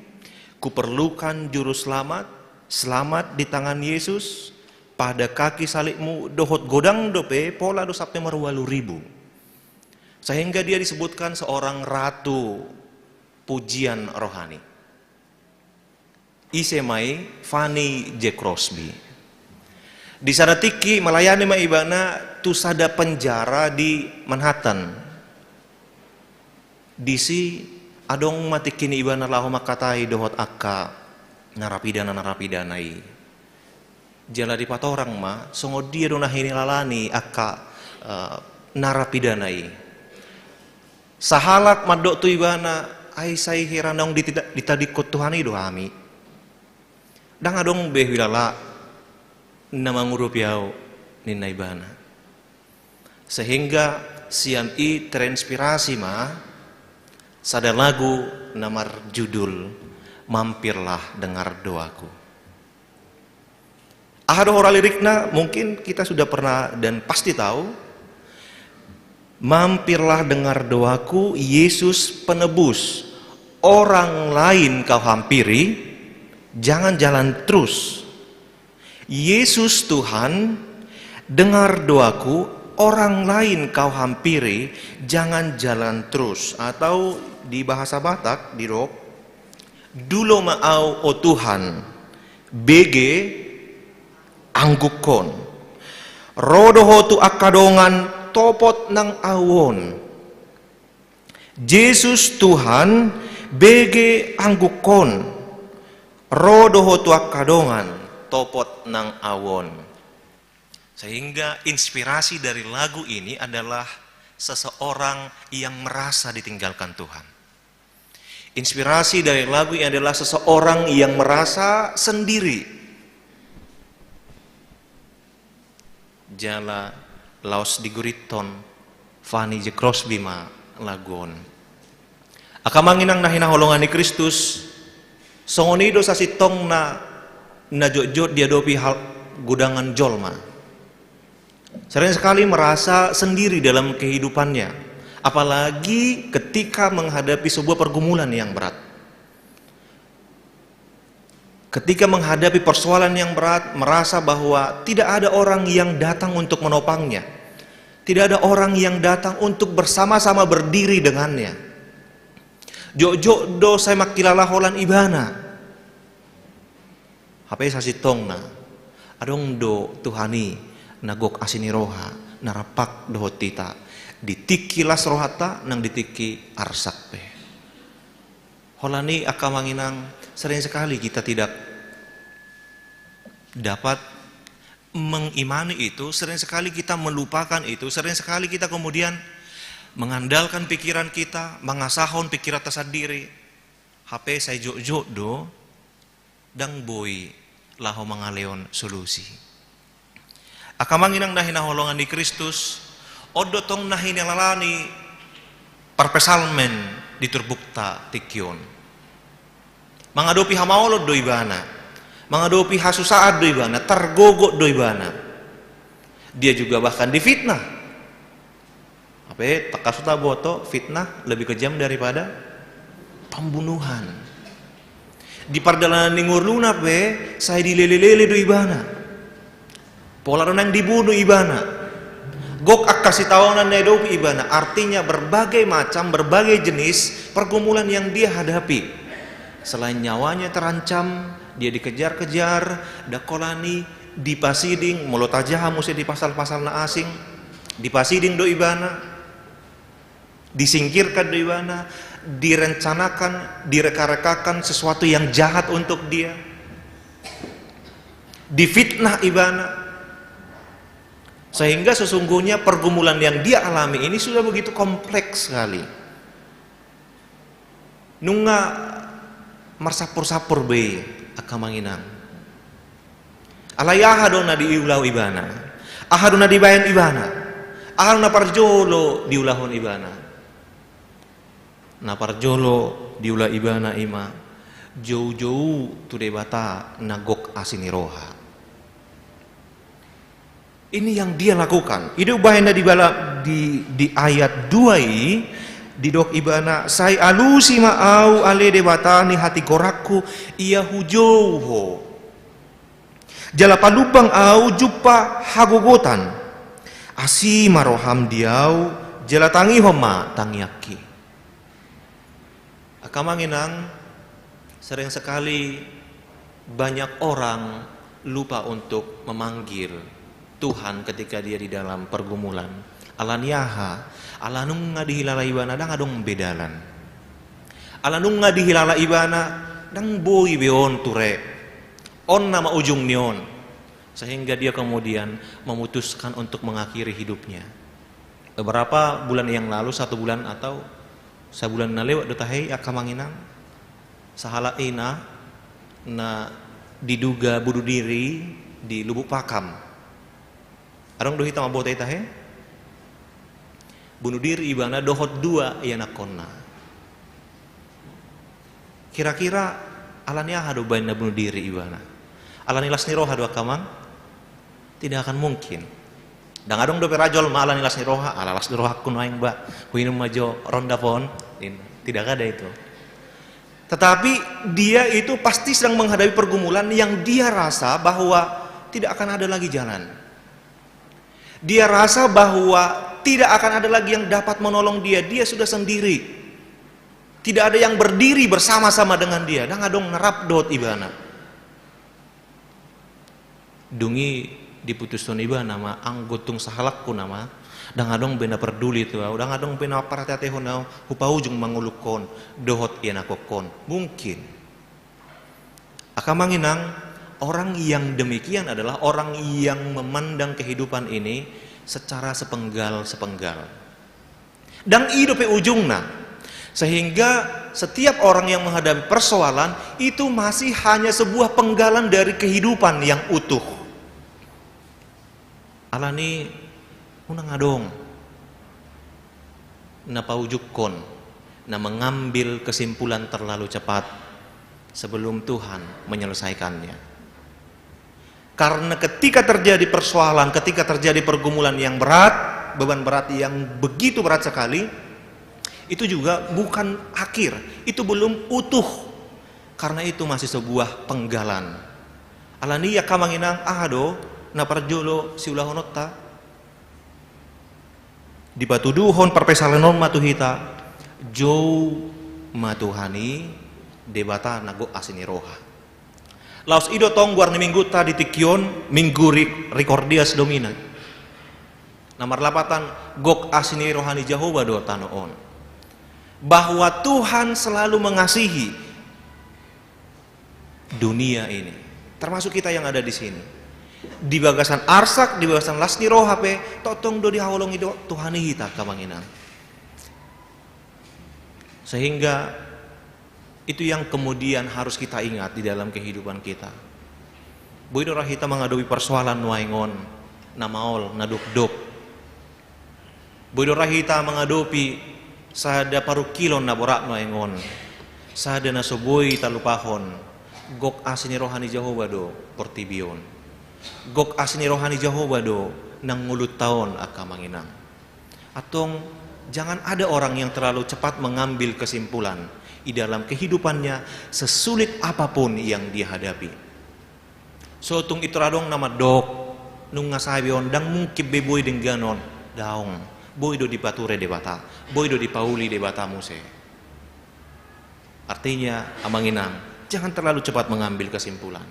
Kuperlukan Juru Selamat, Selamat di Tangan Yesus, Pada Kaki Salib-Mu, dohot godang dope, pola do sampe marualu ribu. Sehingga dia disebutkan seorang ratu pujian rohani. Ise ma i? Fanny J. Crosby. Di sada tingki melayani ma ibana tu sada penjara di Manhattan. Disi adong ma tingki ni ibana laho mangkatai dohot angka narapidana-narapidana i. Jala dipatorang ma songon dia do na hinilalani angka eh, narapidana i. Sahalak mandok tu ibana, ai sai hira naung ditida- ditadingkon Tuhan i do hami. Ndang adong be huilala na mangurupi au, ninna ibana. Sehingga sian i terinspirasi ma sada lagu na marjudul Mampirlah Dengar Doaku. Aha do hora lirikna? Mungkin kita sudah pernah dan pasti tahu. Mampirlah dengar doaku, Yesus penebus. Orang lain kau hampiri, jangan jalan terus. Yesus Tuhan, dengar doaku, orang lain kau hampiri, jangan jalan terus. Atau di bahasa Batak, didok, Dulo ma au, o Tuhan, bege anggukkon. Ro do ho tu angka dongan, topot nang au on. Jesus Tuhan, bege anggukkon. Ro do ho tu angka dongan, topot nang au on. Sehingga inspirasi dari lagu ini adalah seseorang yang merasa ditinggalkan Tuhan. Inspirasi dari lagu ini adalah seseorang yang merasa sendiri. Jala laos digurithon Fanny J. Crosby ma lagu on. Angka amang inang na hinaholongan ni Kristus, songon i do sasintongna na jotjot diadopi hal godangan jolma. Sering sekali merasa sendiri dalam kehidupannya, apalagi ketika menghadapi sebuah pergumulan yang berat. Ketika menghadapi persoalan yang berat, merasa bahwa tidak ada orang yang datang untuk menopangnya, tidak ada orang yang datang untuk bersama-sama berdiri dengannya. Jotjot do sai mangkilala holan ibana. Hape sasintongna, adong do Tuhan i na gok asi ni roha, na rampak dohot hita, di tingki las rohanta nang di tingki arsak pe. Holan i angka amang inang, sering sekali kita tidak dapat mengimani itu, sering sekali kita melupakan itu, sering sekali kita kemudian mengandalkan pikiran kita, mangasahon pikiranta sandiri. Hape sai jotjot do, ndang boi laho mangalehon solusi. Angka amang inang na hinaholongan ni Kristus, on do tong na hinilalani parpsalmen di turpukta tingki on. Mangadopi hamaolon do ibana, mangadopi hasusaan do ibana, targogot do ibana. Dia juga bahkan difitnah. Hape tangkas do taboto, fitnah lebih kejam daripada pembunuhan. Di pardalanan ni ngoluna pe sai dilelelele do ibana. Pola do nang dibunu ibana. Gok angka sitaonan na diadopi ibana, artinya berbagai macam, berbagai jenis pergumulan yang dia hadapi. Selain nyawanya terancam, dia dikejar-kejar, ndang holan i, dipasiding, molo tajaha muse di pasal-pasal na asing, dipasiding do ibana, disingkirkan do ibana, direncanakan, direka-rekakan sesuatu yang jahat untuk dia, difitnah ibana. Sehingga sesungguhnya pergumulan yang dia alami ini sudah begitu kompleks sekali. Nunga marsampur-sampur be, angka amang inang. Alai aha do na diula ibana? Aha do na dibaen ibana? Aha do na parjolo diulahon ibana? Na parjolo diula ibana i ma, joujou tu Debata na gok asi ni roha. Ini yang dia lakukan. I do umbahen na dibala di, di ayat dua i, didok ibana, sai alusi ma au ale Debata ni hatigoranku, ia hujou Ho. Jala palumbang au jumpa hagogotan. Asi ma roham di au, jala tangihon ma tangiangki. Angka amang inang, sering sekali banyak orang lupa untuk memanggil Tuhan ketika dia di dalam pergumulan. Ala ni aha? Ala nunga dihilala ibana ndang adong be dalan. Ala nunga dihilala ibana ndang boi be on ture. On nama ujung ni on. Sehingga dia kemudian memutuskan untuk mengakhiri hidupnya. Beberapa bulan yang lalu, satu bulan atau sabulan na lewat do tahe i, angka amang inang, sahalak ina na diduga bunuh diri di Lubuk Pakam. Adong do hita mamboto i tahe? Bunuh diri ibana dohot dua ianakkonna. Kira-kira ala ni aha do baen na bunuh diri ibana? Ala ni las ni roha do, angka amang? Tidak akan mungkin. Ndang adong dope ra jolma ala ni las ni roha, ala las ni rohangku nuaeng ba, huinum ma jo rondap on. Tidak ada itu. Tetapi dia itu pasti sedang menghadapi pergumulan yang dia rasa bahwa tidak akan ada lagi jalan. Dia rasa bahwa tidak akan ada lagi yang dapat menolong dia, dia sudah sendiri. Tidak ada yang berdiri bersama-sama dengan dia. Ndang adong na rap dohot ibana. Dung i diputushon ibana ma, anggo tung sahalakku nama, ndang adong be na parduli tu au, ndang adong be na parhate-hatehon au, hupaujung ma ngolungkon dohot ianakkon. Mungkin. Angka amang inang, orang yang demikian adalah orang yang memandang kehidupan ini secara sepenggal-sepenggal. Ndang i dope ujungna. Sehingga setiap orang yang menghadapi persoalan itu masih hanya sebuah penggalan dari kehidupan yang utuh. Ala ni unang adong na paujungkon, na mengambil kesimpulan terlalu cepat sebelum Tuhan menyelesaikannya. Karena ketika terjadi persoalan, ketika terjadi pergumulan yang berat, beban berat yang begitu berat sekali, itu juga bukan akhir, itu belum utuh. Karena itu masih sebuah penggalan. Ala ni i, angka amang inang, aha do na parjolo siulahononta? Dipatuduhon parpesalan on ma tu hita, jou ma Tuhan i, Debata na gok asi ni roha. Laos i do tong goar ni minggunta di tingki on, Minggu Ri-, Recordias Domini. Na marlapatan, gok asi ni roha ni Jahowa do tano on. Bahwa Tuhan selalu mengasihi dunia ini, termasuk kita yang ada di sini. Di bagasan arsak, di bagasan las ni roha pe, tongtong do dihaholongi do Tuhan i hita, angka amang inang. Sehingga itu yang kemudian harus kita ingat di dalam kehidupan kita. Boi do ra hita mangadopi persoalan nuaeng on, na maol, na dokdok. Boi do ra hita mangadopi sada parungkilon na borat nuaeng on, sada na so boi talupahon. Gok asi ni roha ni Jahowa do portibi on. Gok asi ni roha ni Jahowa do nang ngolunta on, angka amang inang. Antong, jangan ada orang yang terlalu cepat mengambil kesimpulan di dalam kehidupannya, sesulit apapun yang dia hadapi. So tung i tor adong na mandok, nunga sae be on, ndang mungkin be boi denggan on. daong, boi do dipature Debata, boi do dipauli Debata muse. Artinya, Amang Inang, jangan terlalu cepat mengambil kesimpulan,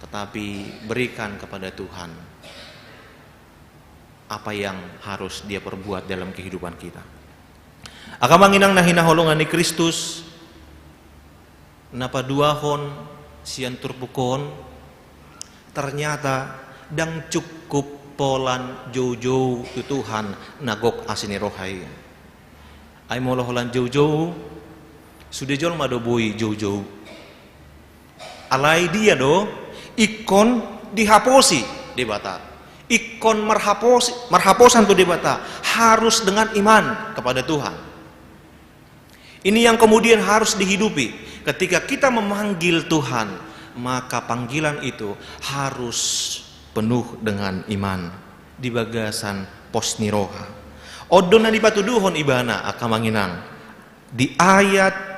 tetapi berikan kepada Tuhan apa yang harus Dia perbuat dalam kehidupan kita. Angka Amang Inang na hinaholongan ni Kristus, na paduahon sian turpuk on, ternyata ndang cukup holan joujou tu Tuhan na gok asi ni roha i. Ai molo holan joujou, sude jolma do boi joujou. Alai dia do, ingkon dihaposi Debata. Ingkon marhaposi, marhaposan tu Debata, harus dengan iman kepada Tuhan. Ini yang kemudian harus dihidupi. Ketika kita memanggil Tuhan, maka panggilan itu harus penuh dengan iman di bagasan pos ni roha. On do na dipatuduhon ibana, angka Amang Inang, di ayat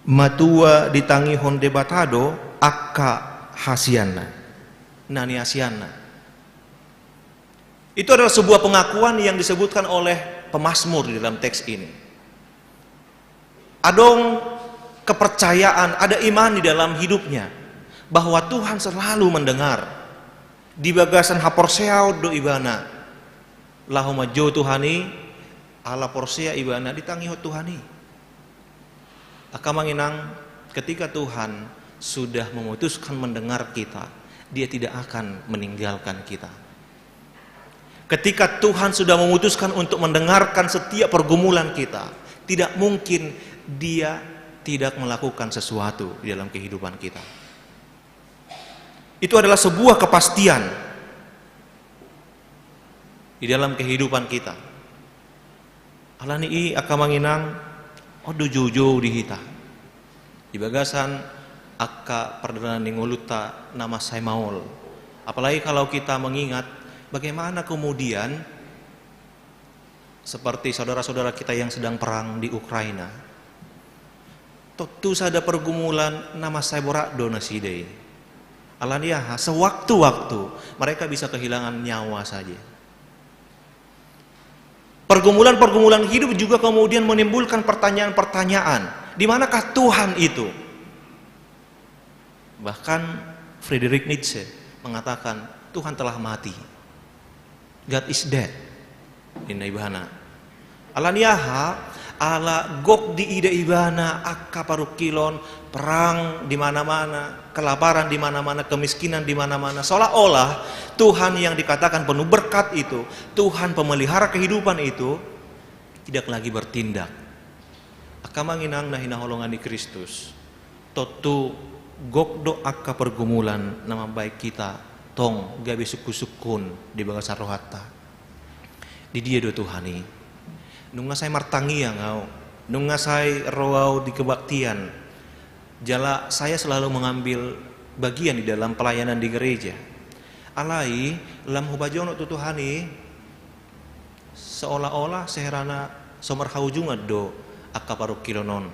Matua ditangihon Debata do angka hasianna, na niasianna. Itu adalah sebuah pengakuan yang disebutkan oleh pemazmur di dalam teks ini. Adong kepercayaan, ada iman di dalam hidupnya bahwa Tuhan selalu mendengar. Di bagasan haporseaon do ibana laho manjou Tuhan i, ala porsea ibana ditangihon Tuhan i. Angka Amang Inang, ketika Tuhan sudah memutuskan mendengar kita, Dia tidak akan meninggalkan kita. Ketika Tuhan sudah memutuskan untuk mendengarkan setiap pergumulan kita, tidak mungkin Dia tidak melakukan sesuatu di dalam kehidupan kita. Itu adalah sebuah kepastian di dalam kehidupan kita. Alani i, angka Amang Inang, on do joujou di hita di bagasan angka pardalanan ni ngolunta na mansai maol. Apalagi kalau kita mengingat bagaimana kemudian seperti saudara-saudara kita yang sedang perang di Ukraina. Tontu sada pergumulan na mansai borat do nasida i. Alani aha, sewaktu-waktu mereka bisa kehilangan nyawa saja. Pergumulan-pergumulan hidup juga kemudian menimbulkan pertanyaan-pertanyaan, di manakah Tuhan itu? Bahkan Friedrich Nietzsche mengatakan, "Tuhan telah mati. God is dead," ninna ibana. Alani aha? Ala gok diida ibana angka parungkilon, perang di mana-mana, kelaparan di mana-mana, kemiskinan di mana-mana. Seolah-olah Tuhan yang dikatakan penuh berkat itu, Tuhan pemelihara kehidupan itu, tidak lagi bertindak. Angka Amang Inang na hinaholongan ni Kristus, tontu gok do angka pergumulan na mambahen hita tong gabe sungkun-sungkun di bagasan rohanta. Didia do Tuhan i? Nunga sai martangiang ahu, nunga sai ro ahu di kebaktian, jala saya selalu mengambil bagian di dalam pelayanan di gereja. Alai lam hupajonok tu Tuhan i, seolah-olah seherana so marhaujungan do angka parungkilon on.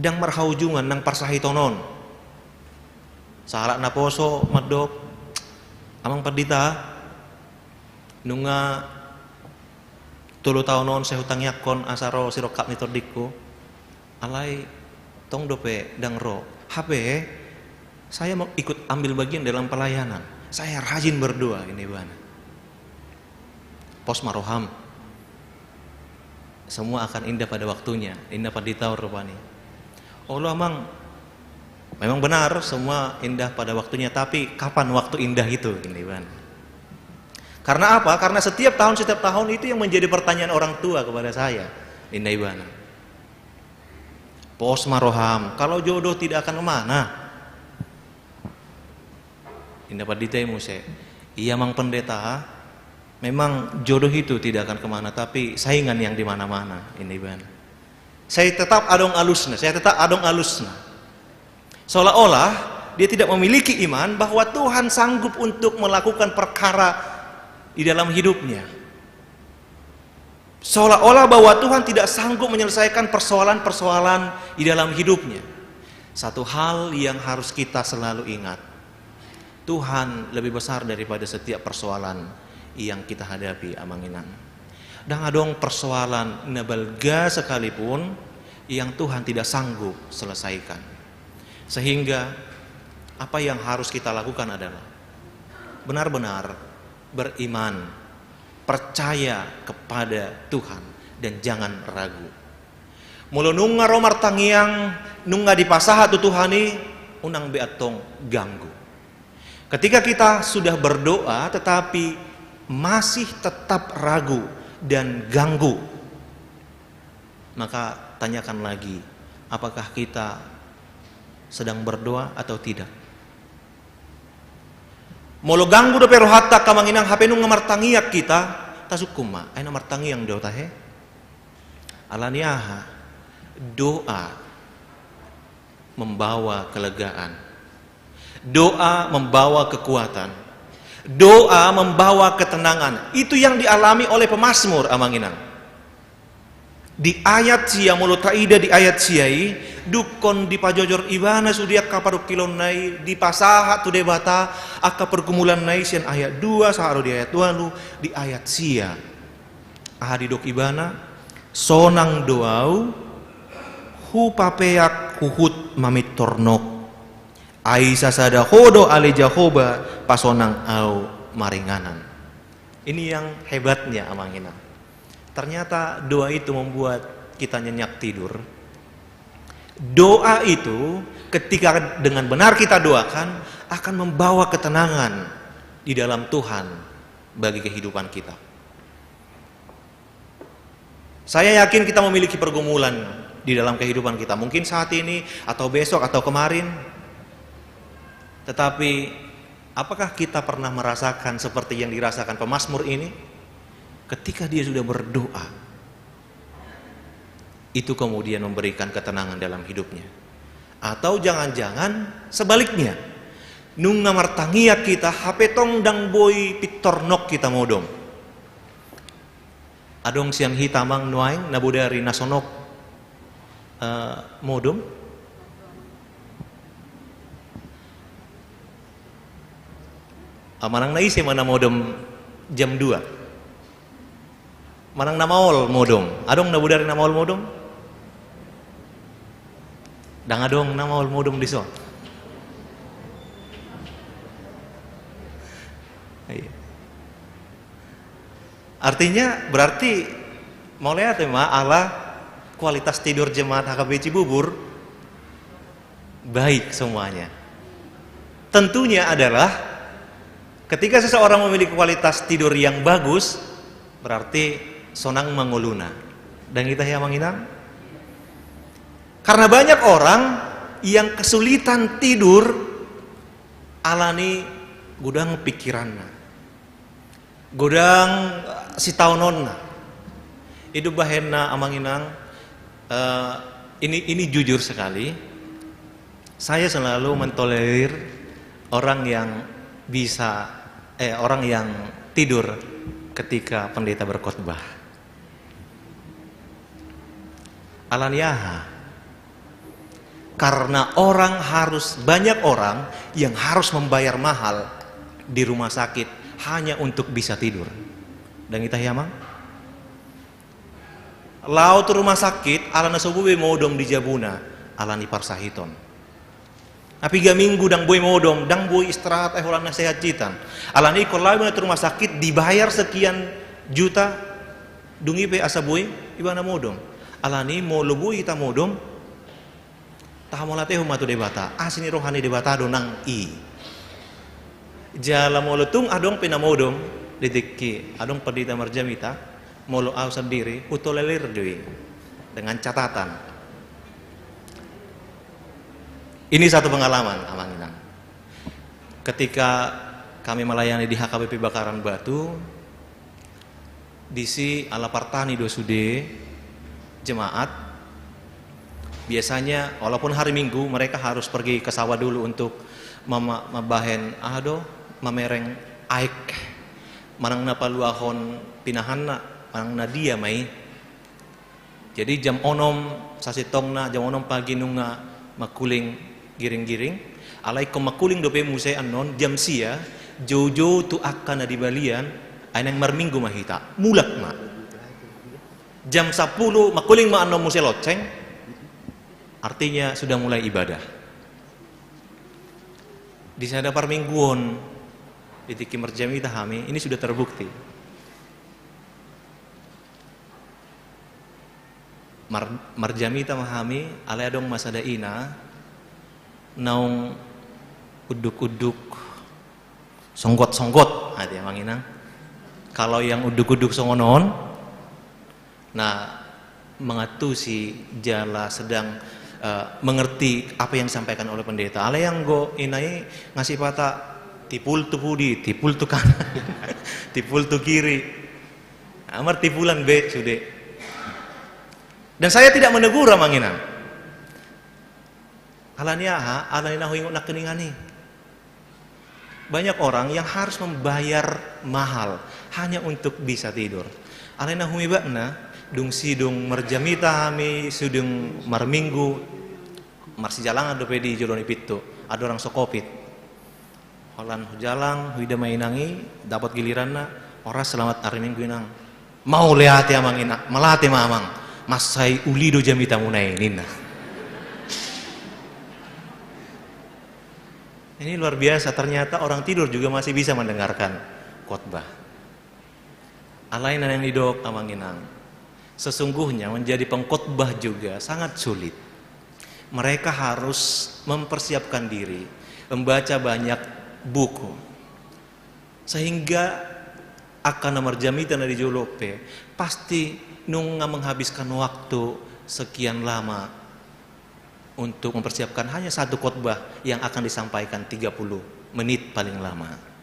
Ndang marhaujungan nang parsahiton on. Sahalak naposo mandok, "Amang Pandita, nunga tolu taon on sai hutangiangkon asa ro sirongkap ni tondingku. Alai tong dope ndang ro. Hape saya mau ikut ambil bagian dalam pelayanan. Saya rajin berdoa," ninna ibana. "Pos ma roham. Semua akan indah pada waktunya," ninna pandita on rupani. "Olo Amang, memang benar semua indah pada waktunya, tapi kapan waktu indah itu?" ninna ibana. "Karena apa? Karena setiap tahun, setiap tahun itu yang menjadi pertanyaan orang tua kepada saya," ninna ibana. "Pos ma roham, kalau jodoh tidak akan kemana," ninna pandita i muse. "Iya Amang Pendeta, memang jodoh itu tidak akan kemana, tapi saingan yang di mana-mana," ninna ibana. Sai tetap adong alusna, sai tetap adong alusna. Seolah-olah dia tidak memiliki iman bahwa Tuhan sanggup untuk melakukan perkara di dalam hidupnya. Seolah-olah bahwa Tuhan tidak sanggup menyelesaikan persoalan-persoalan di dalam hidupnya. Satu hal yang harus kita selalu ingat, Tuhan lebih besar daripada setiap persoalan yang kita hadapi, Amang Inang. Ndang adong persoalan na balga sekalipun yang Tuhan tidak sanggup selesaikan. Sehingga apa yang harus kita lakukan adalah benar-benar beriman, percaya kepada Tuhan, dan jangan ragu. Molo nunga ro martangiang, nunga dipasahat tu Tuhan i, unang be antong ganggu. Ketika kita sudah berdoa tetapi masih tetap ragu dan ganggu, maka tanyakan lagi, apakah kita sedang berdoa atau tidak? Molo ganggu dope rohanta, Amang Inang, hape nunga martangiang hita, tasungkun ma, ai na martangiang do tahe. Alani aha? Doa membawa kelegaan. Doa membawa kekuatan. Doa membawa ketenangan. Itu yang dialami oleh pemazmur, Amang Inang. Di ayat sia, molo taida di ayat sia i, dungkon dipajojor ibana sude angka parungkilonna i, dipasahat tu Debata angka pergumulanna i sian ayat dua sahat ro di ayat ualu, di ayat sia. Aha didok ibana? Sonang do ahu, hupapeak huhut mamintor nok. Ai sasada Ho do ale Jahowa, pasonang ahu maringanan. Ini yang hebatnya, Amang Inang. Ternyata doa itu membuat kita nyenyak tidur. Doa itu ketika dengan benar kita doakan akan membawa ketenangan di dalam Tuhan bagi kehidupan kita. Saya yakin kita memiliki pergumulan di dalam kehidupan kita. Mungkin saat ini, atau besok, atau kemarin. Tetapi, apakah kita pernah merasakan seperti yang dirasakan pemazmur ini? Ketika dia sudah berdoa, itu kemudian memberikan ketenangan dalam hidupnya. Atau jangan-jangan sebaliknya, nunga martangiang hita, hape tong ndang boi pintor nok hita modom. Adong sian hita, Amang, nuaeng na bodari na sonok, eh, modom? Ah, manang na ise ma na modom jam dua? Manang na maol modom? Adong na bodari na maol modom? Ndang adong na maol modom dison. Iya. Artinya berarti mauliate ma ala kualitas tidur jemaat H K B Cibubur baik semuanya. Tentunya adalah ketika seseorang memiliki kualitas tidur yang bagus, berarti sonang ma ngoluna. Ndang i tahe, Amang Inang? Karena banyak orang yang kesulitan tidur alani godang pikiranna. Godang, eh, sitaononna. I do bahenna, Amang Inang, eh, ini, ini jujur sekali. Saya selalu mentolerir orang yang bisa, eh, orang yang tidur ketika pendeta berkhotbah. Alani aha? Karena orang harus, banyak orang yang harus membayar mahal di rumah sakit hanya untuk bisa tidur. Ndang i tahe, Amang? Laho tu rumah sakit, ala na so boi be modom di jabuna, alani parsahiton. Piga minggu ndang boi modom, ndang boi istirahat, ai holan na sehat hita. Alani ingkon laho ibana tu rumah sakit, dibayar sekian juta, dung i pe asa boi ibana modom. Alani molo boi hita modom, tahamauliatehon ma tu Debata, asi ni roha ni Debata do nang i. Jala molo tung adong pe na modom di tingki, adong pendeta marjamita, molo ahu sandiri, hutolerir do i. Dengan catatan. Ini satu pengalaman, Amang Inang. Ketika kami melayani di H K B P Bakaran Batu, disi ala partani do sude jemaat. Biasanya, walaupun hari Minggu, mereka harus pergi ke sawah dulu untuk mema-, mambahen, aha do, mamereng aek. Manang na paluahon pinahanna, manang na dia ma i. Jadi jam onom sasintongna, jam onom pagi nunga Mangkuling giring-giring, alai ingkon mangkuling dope muse annon jam sia, joujou tu angka na di balian, ai naeng marminggu ma hita, mulak ma. Jam sampulu mangkuling ma annon muse lonceng, artinya sudah mulai ibadah. Di sada parmingguon, di tingki marjamita hami, ini sudah terbukti. Mar-, marjamita ma hami, alai adong ma sada ina, naung unduk-unduk, songgot-songgot, ate amang inang. Kalau yang unduk-unduk songon on, na mangantusi jala sedang, eh, mengerti apa yang disampaikan oleh pendeta. Alai anggo ina i ngasipata tipul tu pudi, tipul tu kanan, tipul tu kiri. Nah, martipulan be sude. Dan saya tidak menegur amang inang. Alani aha? Alani na huingot nangkiningan i. Banyak orang yang harus membayar mahal hanya untuk bisa tidur. Alai na humibatna, dung sidung marjamita hami, sidung marminggu, marsijalangan dope di jolo ni pintu, andorang so covid. Holan hujalang, huida ma inang i, dapot giliranna, "Horas, selamat ari Minggu inang." "Mauliate amang inang, mauliate ma amang. Mansai uli do jamitamuna i," ninna. Ini luar biasa, ternyata orang tidur juga masih bisa mendengarkan khotbah. Alai na naeng didok amang inang, sesungguhnya menjadi pengkhotbah juga sangat sulit. Mereka harus mempersiapkan diri, membaca banyak buku. Sehingga angka na marjamita na di jolo pe pasti nunga menghabiskan waktu sekian lama untuk mempersiapkan hanya satu khotbah yang akan disampaikan tiga puluh menit paling lama.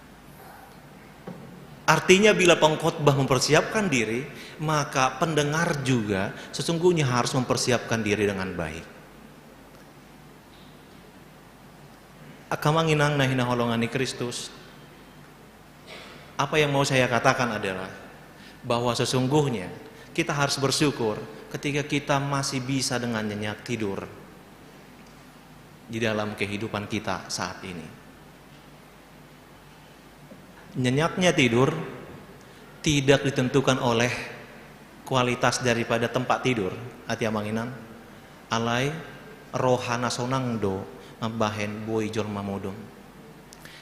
Artinya, bila pengkhotbah mempersiapkan diri, maka pendengar juga sesungguhnya harus mempersiapkan diri dengan baik. Angka amang inang na hinaholongan ni Kristus, apa yang mau saya katakan adalah bahwa sesungguhnya kita harus bersyukur ketika kita masih bisa dengan nyenyak tidur di dalam kehidupan kita saat ini. Nyenyaknya tidur tidak ditentukan oleh kualitas daripada tempat tidur, ate amang inang, alai roha na sonang do mambahen boi jolma modom.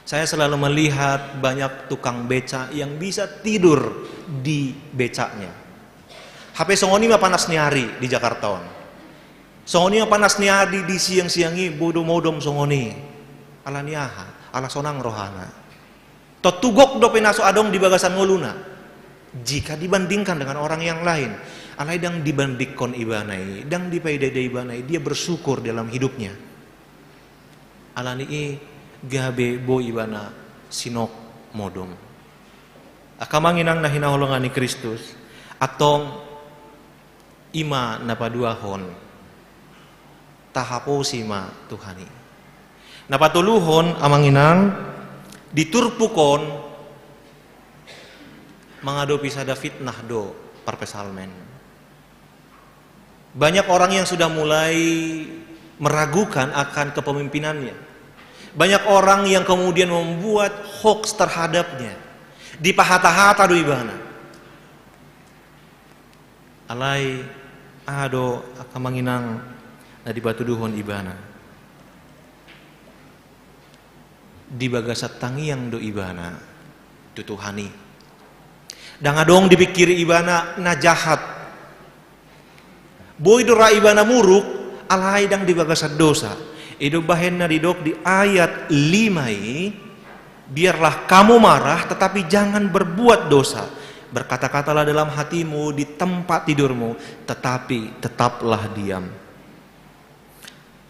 Saya selalu melihat banyak tukang beca yang bisa tidur di becaknya. Hape songon i ma panas ni ari di Jakarta on. Songon i ma panas ni ari di siang-siang i, boi do modom songon i. Alani aha? Ala sonang rohana. Tontu gok dope na so adong di bagasan ngoluna jika dibandingkan dengan orang yang lain. Alai ndang dibandingkon ibana i, ndang dipaida-ida ibana i, dia bersyukur dalam hidupnya. Alani i gabe boi ibana sinok modom. Angka amang inang na hinaholongan ni Kristus, antong i ma na paduahon, tahaposi ma Tuhan i. Na patoluhon amang inang, di turpuk on mangadopi sada fitnah do parpsalmen. Banyak orang yang sudah mulai meragukan akan kepemimpinannya. Banyak orang yang kemudian membuat hoax terhadapnya. Dipahata-hata do ibana. Alai aha do angka amang inang na dipatuduhon ibana? Di bagasan tangiang do ibana tu Tuhan i. Ndang adong dipingkiri ibana na jahat. Boi do ra ibana muruk, alai ndang di bagasan dosa. I do bahen na didok di ayat lima i, "Biarlah kamu marah, tetapi jangan berbuat dosa. Berkata-katalah dalam hatimu di tempat tidurmu, tetapi tetaplah diam."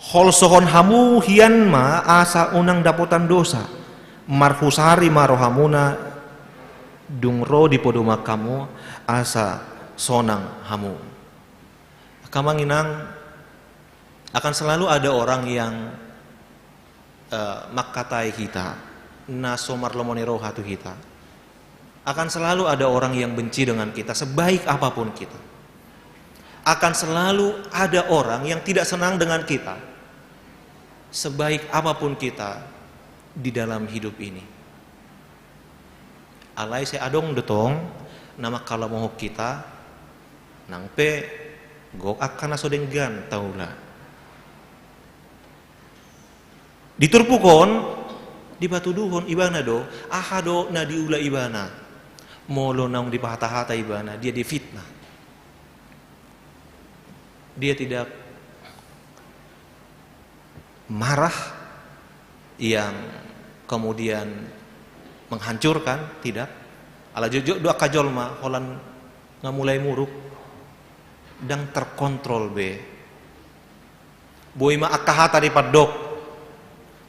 Holsohon hamu hian ma asa unang dapotan dosa. Marhusari ma rohamuna dung ro di podoman hamu asa sonang hamu. Angka amang inang, akan selalu ada orang yang, eh, mangkatai hita, na so marlomo ni roha tu hita. Akan selalu ada orang yang benci dengan kita, sebaik apapun kita. Akan selalu ada orang yang tidak senang dengan kita. Sebaik apapun kita di dalam hidup ini, alai sai adong do tong na mangkalamohon hita, nang pe gok angka na so denggan taula. Di turpuk on, dipatuduhon ibana do aha do na diula ibana. Molo naung dipahata-hata ibana, dia difitnah. Dia tidak marah yang kemudian menghancurkan, tidak. Ala jotjot do angka jolma holan nga mulai muruk, ndang terkontrol be. Boi ma angka hata dipandok.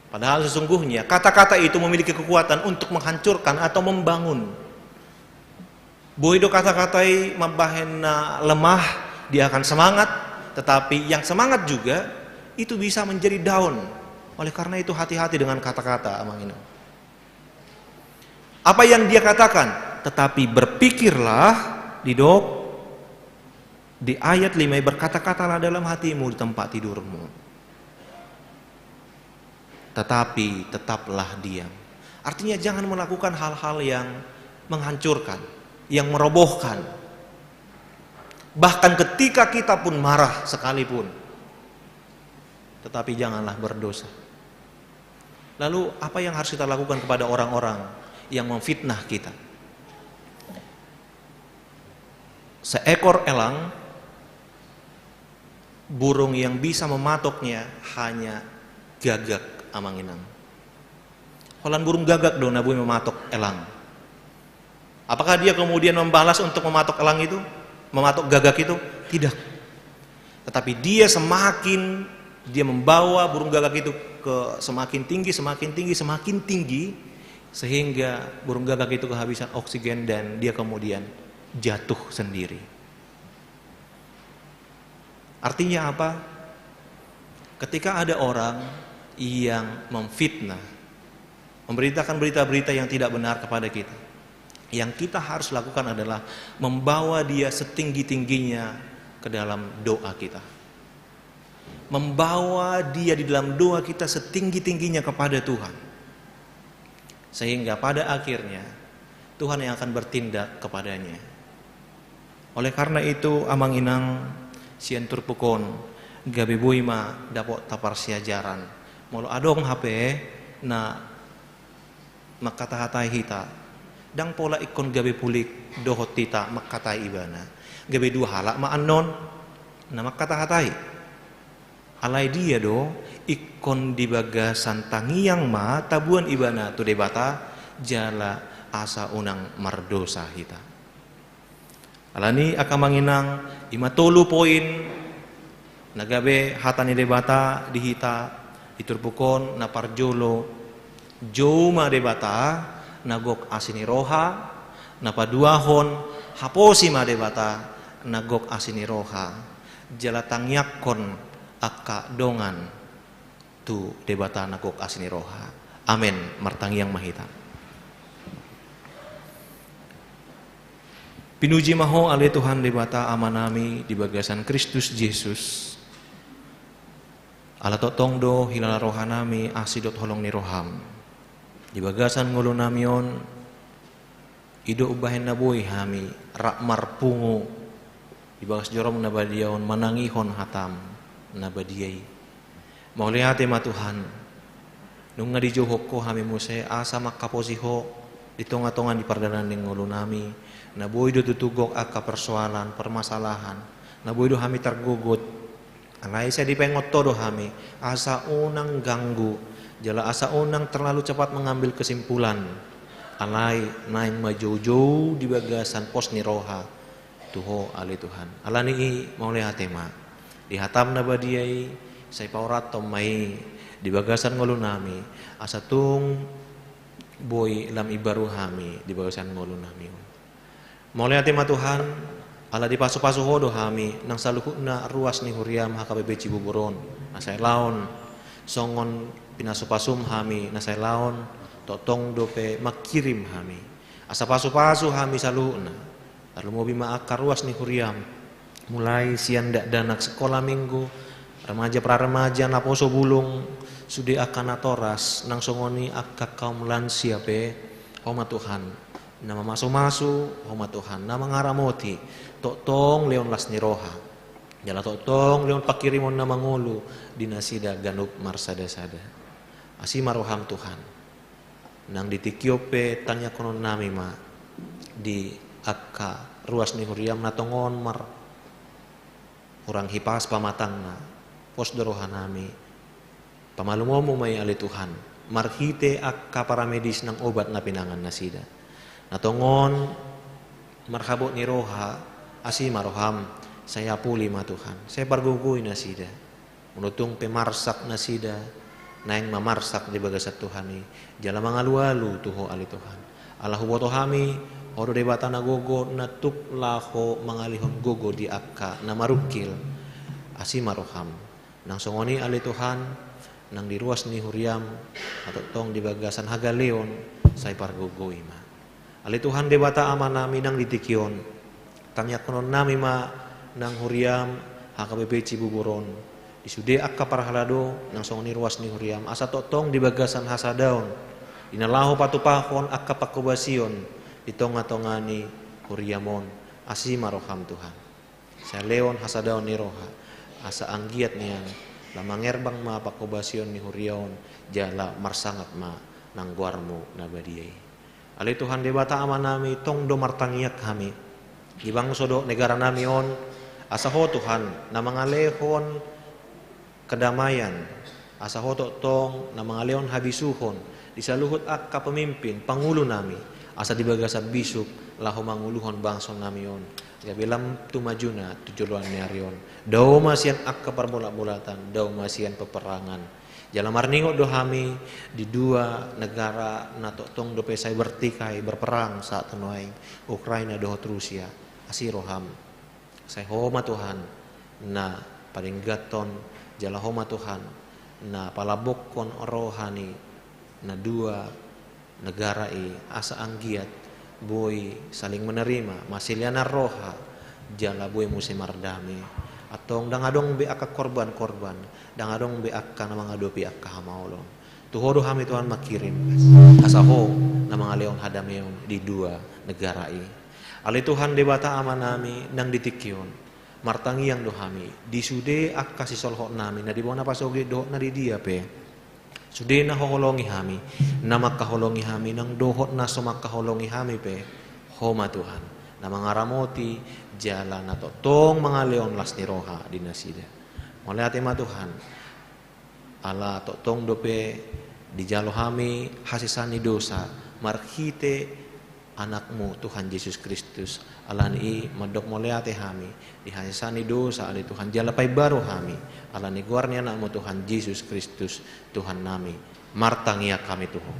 Padahal sesungguhnya kata-kata itu memiliki kekuatan untuk menghancurkan atau membangun. Boi do kata-kata i mambahen na lemah, dia akan semangat, tetapi yang semangat juga itu bisa menjadi down. Oleh karena itu, hati-hati dengan kata-kata, amang inang. Apa yang dia katakan, tetapi berpikirlah, didok di ayat lima, berkata-katalah dalam hatimu di tempat tidurmu. Tetapi tetaplah diam. Artinya, jangan melakukan hal-hal yang menghancurkan, yang merobohkan. Bahkan ketika kita pun marah sekalipun, tetapi janganlah berdosa. Lalu, apa yang harus kita lakukan kepada orang-orang yang memfitnah kita? Seekor elang, burung yang bisa mematoknya hanya gagak, amang inang. Holan burung gagak do na boi mematok elang. Apakah dia kemudian membalas untuk mematok elang itu, mematok gagak itu? Tidak. Tetapi dia semakin, dia membawa burung gagak itu ke semakin tinggi, semakin tinggi, semakin tinggi, sehingga burung gagak itu kehabisan oksigen dan dia kemudian jatuh sendiri. Artinya apa? Ketika ada orang yang memfitnah, memberitakan berita-berita yang tidak benar kepada kita, yang kita harus lakukan adalah membawa dia setinggi-tingginya ke dalam doa kita. Membawa dia di dalam doa kita setinggi-tingginya kepada Tuhan. Sehingga pada akhirnya, Tuhan yang akan bertindak kepadanya. Oleh karena itu, amang inang, sian turpuk on, gabe boi ma dapot ta parsiajaran. Molo adong hape na mangkatahatai hita, ndang pola ingkon gabe pulik dohot hita mangkatai ibana. Gabe dua halak ma annon na mangkatahatai. Alai dia do, ingkon di bagasan tangiang ma tabuan ibana tu Debata, jala asa unang mardosa hita. Alani i, angka amang inang, i ma tolu poin na gabe hata ni Debata di hita di turpuk on. Na parjolo, jou ma Debata na gok asi ni roha. Na paduahon, haposi ma Debata na gok asi ni roha, jala tangiangkon angka dongan tu Debata na gok asi ni roha. Amen. Martangiang ma hita. Pinuji ma Ho ale Tuhan Debata Amanami di bagasan Kristus Jesus. Ala tongtong do hilala rohanami asi dohot holong ni roham. Di bagasan ngolunami on, i do umbahen na boi hami rap marpungu di bagas jorom na badia on manangihon hatam na badia i. Mauliate ma Tuhan, nunga dijouhon Ho hami muse asa manghaposi Ho di tonga-tonga ni pardalanan ni ngolunami, na boi do tutu gok angka persoalan, permasalahan, na boi do hami targogot. Alai sai dipaingot Ho do hami, asa unang ganggu, jala asa unang terlalu cepat mengambil kesimpulan. Alai naeng ma joujou di bagasan pos ni roha tu Ho ale Tuhan. Alani i mauliate ma. Di hatam na badia i, sai paorathon ma i di bagasan ngolunami, asa tung boi lam imbaru hami di bagasan ngolunami on. Mauliate ma Tuhan, ala dipasu-pasu Ho do hami nang saluhutna ruas ni huriam H K B P Cibubur on na sai laon. Songon pinasu-pasum hami na sai laon, tongtong dope mangkirim hami asa pasu-pasu hami saluhutna. Tarlumobi ma angka ruas ni huriam, mulai sian dakdanak sikola minggu, Remaja, pra remaja, naposo bulung, sude angka natoras, nang songon i angka kaum lansia pe, Ho ma Tuhan, na mamasu-masu, Ho ma Tuhan, na mangaramoti, tongtong lehon las ni roha. Jala tongtong lehon panghirimon na mangolu di nasida ganup marsada-sada. Asi ma roham Tuhan. Nang di tingki on pe tangiangkononnami ma di angka ruas ni huriam na tongon mar hurang hipas pamatangna, pos do rohanami. Pamalumonmu ma i ale Tuhan, marhite angka paramedis nang obat na pinangan nasida. Na tongon marhabot ni roha, asi ma roham, sai apuli ma Tuhan, sai pargogoi nasida. Molo tung pe marsak nasida, naeng ma marsak di bagasan Tuhan i, jala mangalualu tu Ho ale Tuhan. Ala huboto hami, Ho do Debata na gogo, na tuk laho mangalehon gogo di angka na marungkil. Asi ma roham. Nang songon i ale Tuhan, nang di ruas ni huriam, na tongtong di bagasan hagaleon, sai pargogoi ma. Ale Tuhan Debata Amanami, nang di tingki on, tangiangkononnami ma nang huriam H K B P Cibubur on, di sude angka parhalado nang songon i ruas ni huriam, asa tongtong di bagasan hasadaon, di na laho patupahon angka panghobasion di tonga-tonga ni huriam on, asi ma roham Tuhan. Sai lehon hasadaon ni roha, asa anggiat nian, lam mangerbang ma panghobasion ni huria on, jala marsangap ma nang goarmu na badia i. Ale Tuhan Debata Amanami, tong do martangiang hami di bangso dohot negaranami on, asa Ho Tuhan, na mangalehon kedamaian, asa Ho tongtong na mangalehon habisuhon di saluhut angka pemimpin, pangulunami, asa di bagasan bisuk laho manguluhon bangsonami on, gabe lam tu majuna tu joloan ni ari on. Dao ma sian angka parbolat-bolatan, dao ma sian peperangan. Jala marningot do hami di dua negara na tongtong dope sai bertikai, berperang saat nuaeng, Ukraina dohot Rusia. Asi roham. Sai Ho ma Tuhan na padengganhon, jala Ho ma Tuhan na palambokkon roha ni na dua negara i, asa anggiat boi saling menerima, masilianan roha, jala boi muse mardame. Antong ndang adong be angka korban-korban, ndang adong be angka na mangadopi angka hamaolon. Tu Ho do hami Tuhan manghirim, asa Ho na mangalehon hadameon di dua negara i. Ale Tuhan Debata Amanami, nang di tingki on, martangiang do hami di sude angka sisolhotnami na di bona pasogit dohot na di dia pe. Sude na Ho holongi hami, na mangkaholongi hami nang dohot na so mangkaholongi hami pe, Ho ma Tuhan na mangaramoti, jala na tongtong mangalehon las ni roha di nasida. Mauliate ma Tuhan. Ala tongtong dope dijalo hami hasesaan ni dosa marhite Anakmu Tuhan Jesus Kristus. Ala ni i mandok mauliate hami di hasesaan ni dosa ale Tuhan, jala paimbaru hami ala ni goar ni Anakmu Tuhan Jesus Kristus Tuhannami. Martangiang hami tu Ho.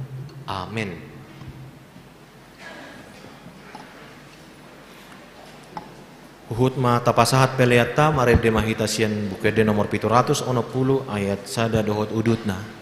Amen. Huhut ma tapasahat peleanta, marende ma hita sian Buku Ende nomor pitu ratus onom pulu ayat sada dohot udutna.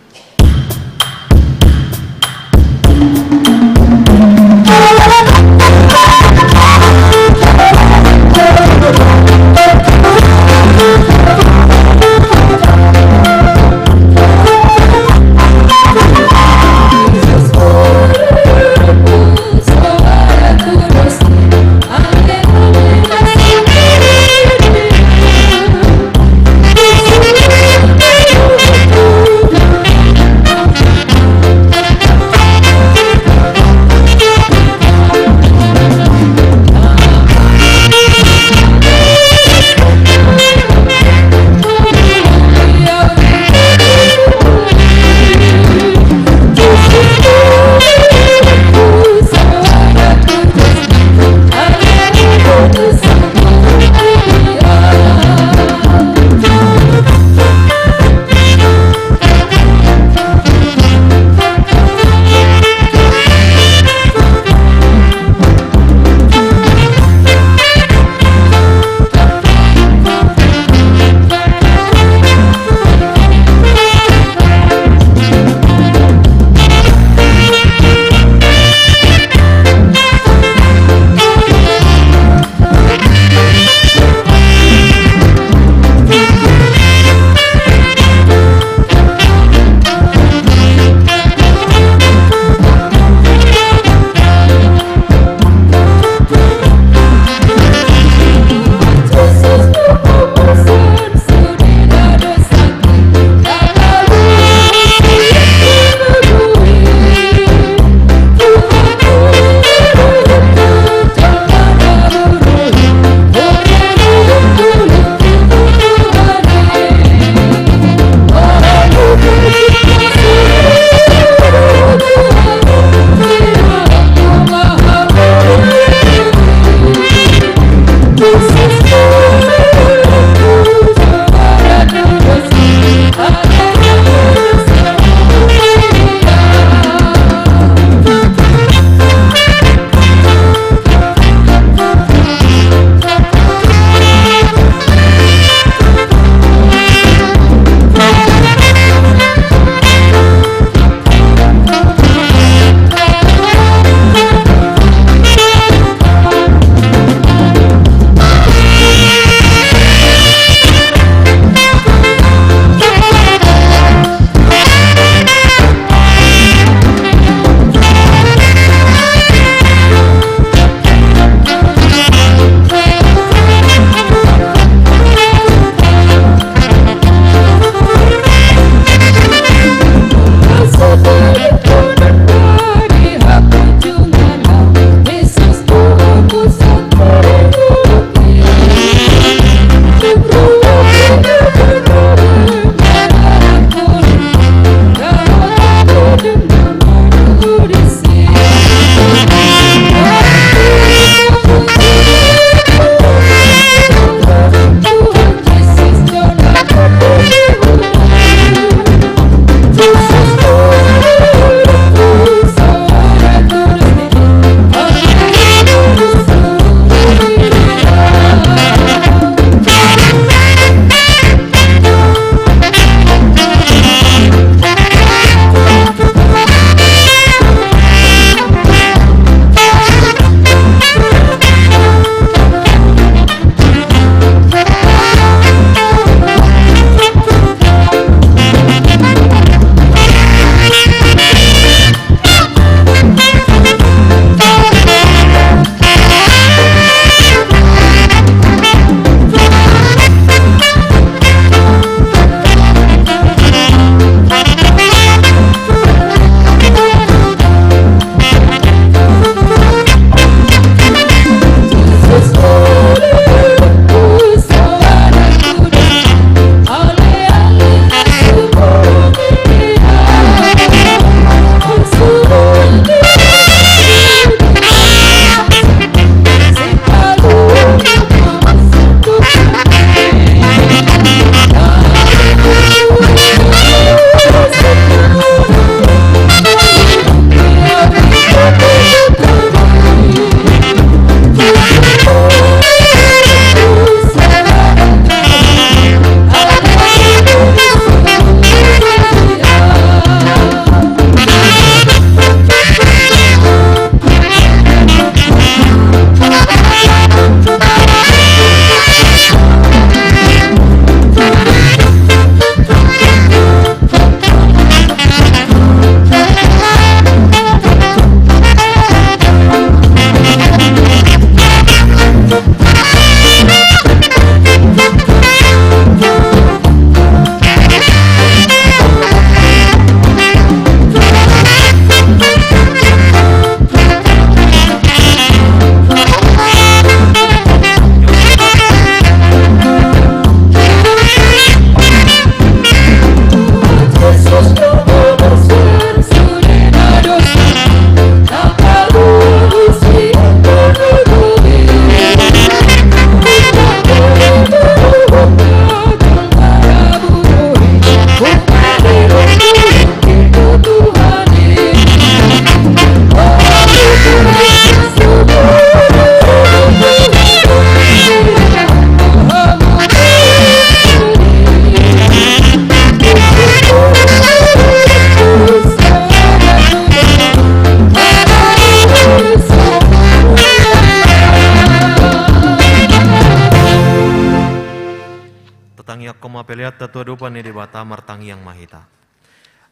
Pelean ta tu adopan ni Debata, martangiang ma hita.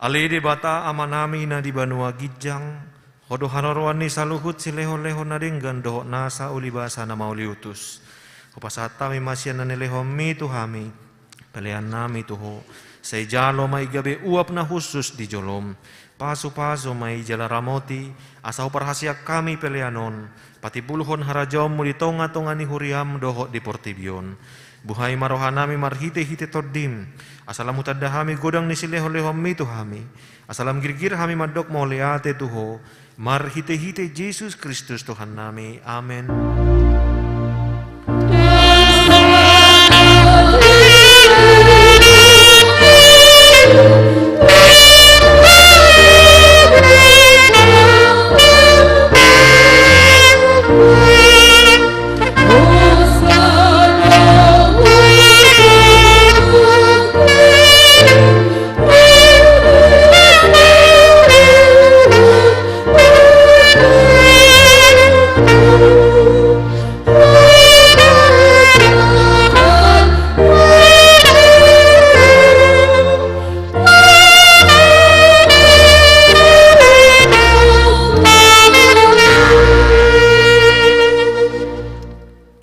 Ale Debata Amanami na di banua ginjang, Ho do haroroan ni saluhut silehonlehon na denggan dohot nasa ulibasa na mauliutus. Hupasahat hami ma sian na nilehonMi tu hami peleannami tu Ho. Sai jalo ma i gabe uap na hushus di joloM. Pasupasu ma i jala ramoti, asa huparhaseang hami pelean on patimbulhon harajaonMu di tongatonga ni huriaM dohot di portibi on. Buhai ma rohanami marhitehite TondiM, asa lam hutanda hami godang ni silehonlehonMi tu hami, asa lam girgir hami mandok mauliate tu Ho, marhitehite Jesus Kristus Tuhannami. Amen.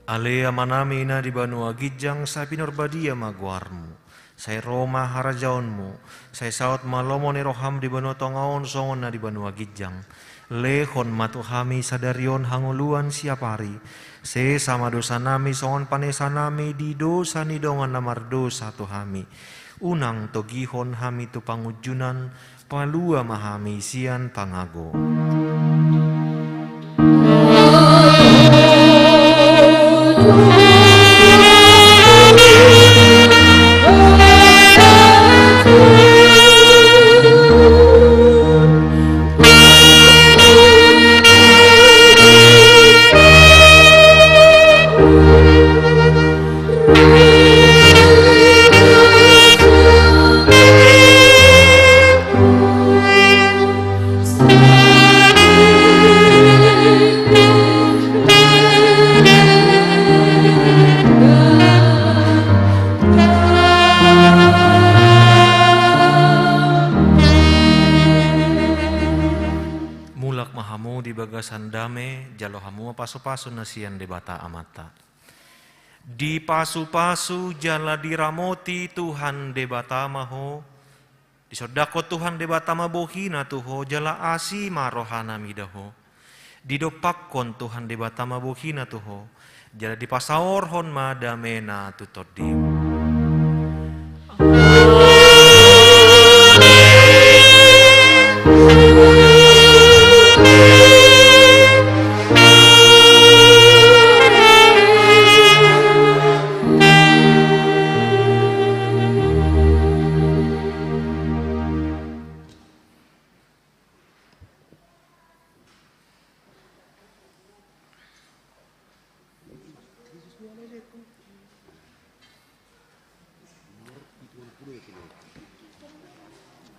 Ale Amanami na di banua ginjang, sai pinarbadia ma goarMu. Sai ro ma harajaonMu, sai saut ma lomo ni rohaM di banua tonga on songon na di banua ginjang. Lehon ma tu hami sadari on hangoluan siap ari. Sesa ma dosanami songon panesanami di dosa ni dongan na mardosa tu hami. Unang togihon hami tu pangunjunan, palua ma hami sian pangago. Mulak ma hamu di bagasan dame, jalo hamu ma pasupasu na sian Debata Amanta. Dipasupasu jala diramoti Tuhan Debata ma ho. Disondangkon Tuhan Debata ma bohiNa tu ho, jala asi ma rohaNa mida ho. Didompakkon Tuhan Debata ma bohiNa tu ho, jala dipasaorhon ma dameNa tu tondim.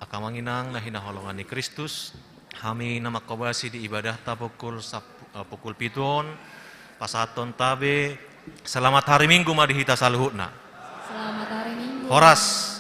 Angka amang inang na hinaholongan ni Kristus, hami na manghobasi di ibadahta pukul sap-, eh, pukul pitu on, pasahathon tabe, selamat hari Minggu ma di hita saluhutna. Selamat hari Minggu. Horas.